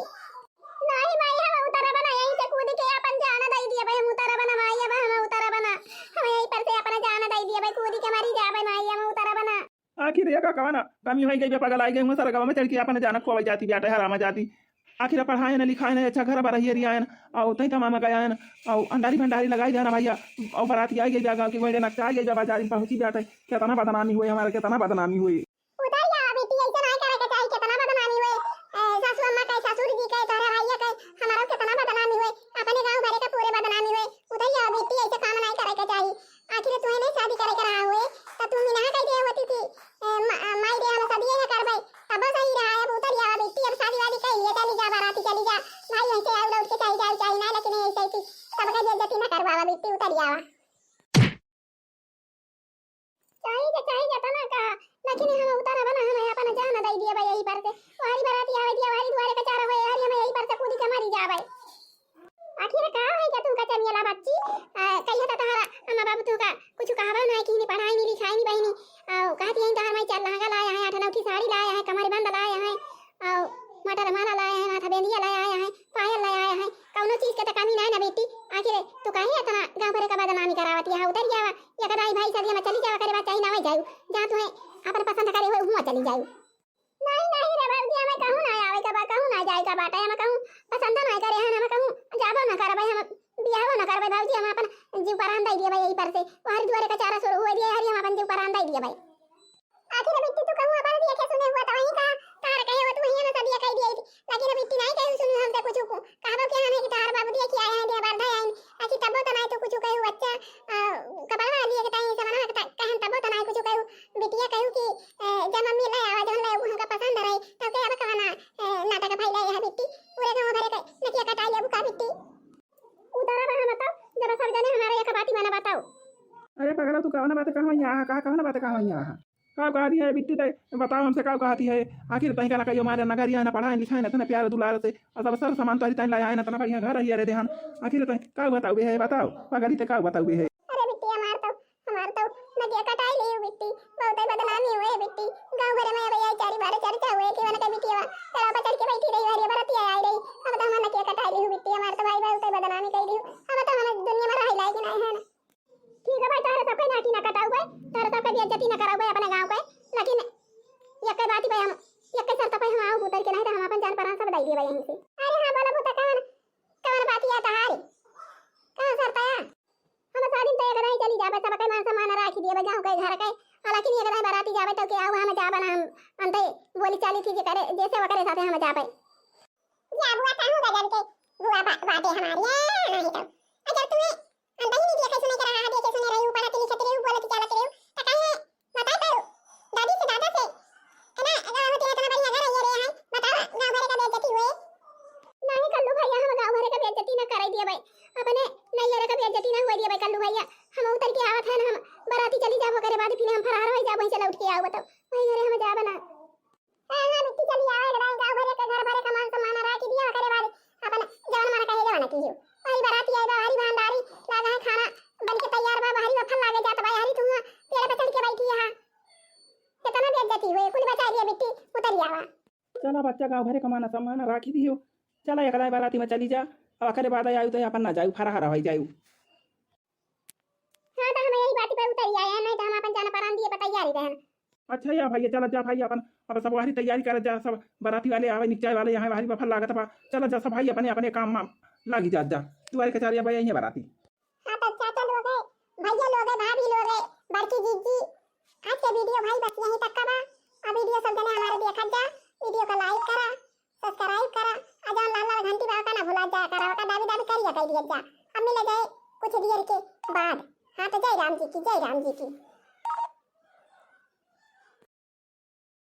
नहीं माई, हम उतरब ना, यहीं से कूद के अपन जान दे दिए भाई, हम उतरब ना माई, अब हम उतरब ना, हम यहीं पर से अपना जान दे दिए भाई, कूद के मरी जाबे माई, हम उतरब ना। आखिर ये का कवन कमी होई गई बे, पगल आई गई हुआ सरगवा में चढ़ के अपन जान खोवई जाती बाटे, हरामजादी। आखिर पढ़ाए न लिखाए न, अच्छा घर बरहिए रियाए न, और तई तमाम गया है न, और अंडारी भंडारी लगाई देना भैया, और बराती आई गई बा गाँव की, वही नक्शा आई गई बा, बाजारी में पहुँची बाटे, कितना बदनामी हुई हमारा, कितना बदनामी हुई। उतर जावा बिट्टी, ऐसे नहीं करे के चाहिए, कितना बदनामी हुई, ए, सासू अम्मा के, ससुर जी के, तोहरे भैया के, हमारा कितना बदनामी हुई, अपने गाँव भरे के पूरे बदनामी हुई। उतर जावा बिट्टी, ऐसे काम नहीं करे के चाहिए। आखिर तुहे नहीं शादी करे के रहा हुए, तो तू मिनहा कह दे होती थी, ए, मा-, माई रे हम शादी ये करबे, तब सही रहा। अब उतर जावा बिट्टी, अब शादी वादी कर लिए, चली जा बाराती चली जा, भाई ऐसे आउ लौट के चाहे जाओ चाहे ना, लेकिन ऐसे ऐसी सबका बेइज्जती ना करवावा बिट्टी, उतर जावा। चाहे जे, चाहे जेतना कहा, लेकिन हम उतरब ना, हम अपन जान दे दिए भाई यही पर से, वहरी बाराती आवे दिए, वहरी दुआरे का चारा हुए, हरी हम यही पर से कूदी के मरी जावे। आखिर का है क्या तुमका चमेला बच्ची? आ, कहिया तो तोहरा अम्मा बाबू तुमका कुछ कहबो ना कि नहीं पढ़ाई नहीं लिखाई नहीं बहिनी। आ, कहती है तोहर माई चार लहंगा लाया है, आठ नौ की साड़ी लाया है, कमर बंद लाया है, आ, मटर माला लाया है, माथा बेंदिया लाया है, पायल लाया है, कौनो चीज के तो कमी ना है ना बेटी। आखिर तू काहे इतना गाँव भरे का बदनामी करावती है? उतर जावा, या कदाई भाई सदिया में चली जावा करे बात चाही ना हो जाऊ, जहाँ तुम्हें अपन पसंद करे हो हुआ चली जाऊ। नहीं, नहीं रे भौजी, हमें कहूँ ना आवे का बा, कहूँ ना जाए का बाटे, हमें कहूँ पसंद ना करे, हम कहूँ जाबो ना करबे, हम बियाहो ना करबे भौजी, हम अपन जीव परान दे दिए भाई यही पर से, वहरी दुआरे का चारा शुरू हुए दिए, हरी हम अपन जीव परान दे दिए भाई। आखिर बिट्टी तू कहूँ अपन देखे सुने हुआ तो वहीं कहा, तार कहे हो तू वहीं हमें सदिया कह दिए थी, लेकिन बिट्टी नहीं कहे सुनी हमसे कुछ को, कहबो कि हमें कि तार बाबू दिए कि आए हैं, दे बार धाए आए, आखिर तबो तो नहीं तो कुछ कहे बच्चा, आ, कपड़वा लिए के ताई, सामान के ता-, कहन तबो तो नहीं कुछ कहे, बिटिया कहू कि, ए, जब मम्मी ले आवा, जौन ले, उ हमका पसंद रहे, तब के अब कवना, ए, नाटक भइले यह बिट्टी, पूरे गाँव भरे के नकिया कटाई लेबू का बिट्टी? उतारा बा हम बताओ, जब सब जने हमारे एक बाती माना बताओ। अरे पगला, तू कवना बात कहवा यहाँ, का कवना बात कहवा यहाँ? का कहती है बिट्टी, तै बताओ हमसे का कहती है? आखिर तई का ना कहियो मारे, ना गरिया, ना पढ़ाए लिखाए, ना तने प्यार दुलार से, और सब सर सामान तोहरी तई लाया है, ना तना बढ़िया घर रहिए रे देहन। आखिर तई का बताओ बे है, बताओ, पगली ते का बताओ बे है? अरे बिट्टी, हमार तो हमार तो नकिया कटाई लियो बिट्टी, बहुते बदनामी हुए बिट्टी, गाँव भरे में अब यही चारी बारे चर्चा हुए कि वनके बिटिया तेरा पर चढ़ के बैठी रही, हरी बरतिया आई रही, अब तो हमार नकिया कटाई लियो बिट्टी, हमार तो भाई बहुते बदनामी कई दियो, अब तो हमें दुनिया में रही लायक नहीं है ना। ठीक है भाई, तोहरे सबके नाकी ना कटाऊ भाई, तोहरे सबके बेइज्जती ना कराऊ भाई अपने गाँव के, लेकिन यक्के बात भाई हम, यक्के शर्त पे हम आओ उतर के, नहीं तो हम अपन जान परान सब दे दिए भाई यहीं से। अरे हाँ बोला बूता, कौन, कौन बात या तहारी, कौन शर्त है? हम शादी में तो एक दाई चली जाबे, सबके मान सम्मान राखी दिए गाँव के घर के। हालांकि एक दाई बराती जाबे तो के आओ, हम जाबे ना, हम अंते बोली चाली थी जे करे, जैसे वो करे साथे हम जाबे। या बुआ काहू गजब के बुआ बा-, बाटे हमारी, या नहीं तो। अगर तुम्हें अंते ही नहीं देखे सुने के रहा, देखे सुने रही, ऊपर हटी लिखत रही, बोलत चालत रही, तो काहे बताई पाऊ? दादी से, दादा से, है ना, गाँव होती है, इतना बढ़िया घर है, ये रे है, बताओ, गाँव भरे का बेइज्जती हुए। नहीं कल्लू, उठ के आउ बताउ, वही घरे हम जाबे ना। हाँ, हाँ, बिट्टी चली आवे, एकदम गाँव भरे के, घर भरे का मान सम्मान राखी दिया, ओकरे बाद अपन जवन मन कहे जवन की हो। वही बराती आई बा, भारी भंडारी लागा है, खाना बन के तैयार बा, भारी बफर लागे जात बा, यारी तू पेड़ पे चढ़ के बैठी है। कितना बेइज्जती हुए, कुल बचा लिया बिट्टी, उतर आवा। चला बच्चा, गाँव भरे का मान सम्मान राखी दियो। चला एकदाई बराती में चली जा, अब ओकरे बाद आयु तो अपन ना जायु, फरा हरा हो जायु। हाँ, तो हम यही बात पे उतर आए हैं, नहीं तो हम अपन जाना परान दिए पर तैयारी रहन। अच्छा या भाई, चलत जा भाई, अपन अब सब वही तैयारी करत जा, सब बराती वाले आवे, निकचाए वाले यहाँ भारी बफर लागत बा। चलत जा सब भाई अपने अपने काम में लागी जात जा। दुआरे कचारी अब यही है बराती। हाँ, तो चाचा लोग है, भैया लोग है, भाभी लोग है, बड़की जीजी, आज के वीडियो भाई बस यहीं तक का बा। अब वीडियो सब जने हमारे देखत जा, वीडियो का लाइक करा, सब्सक्राइब करा, आ जौन लाल लाल घंटी बा ओका ना भुला जाया करा, ओका दाबी दाबी करिया कर दिया जा। अब मिले जाए कुछ देर के बाद। हाँ, तो जय राम जी की, जय राम जी की।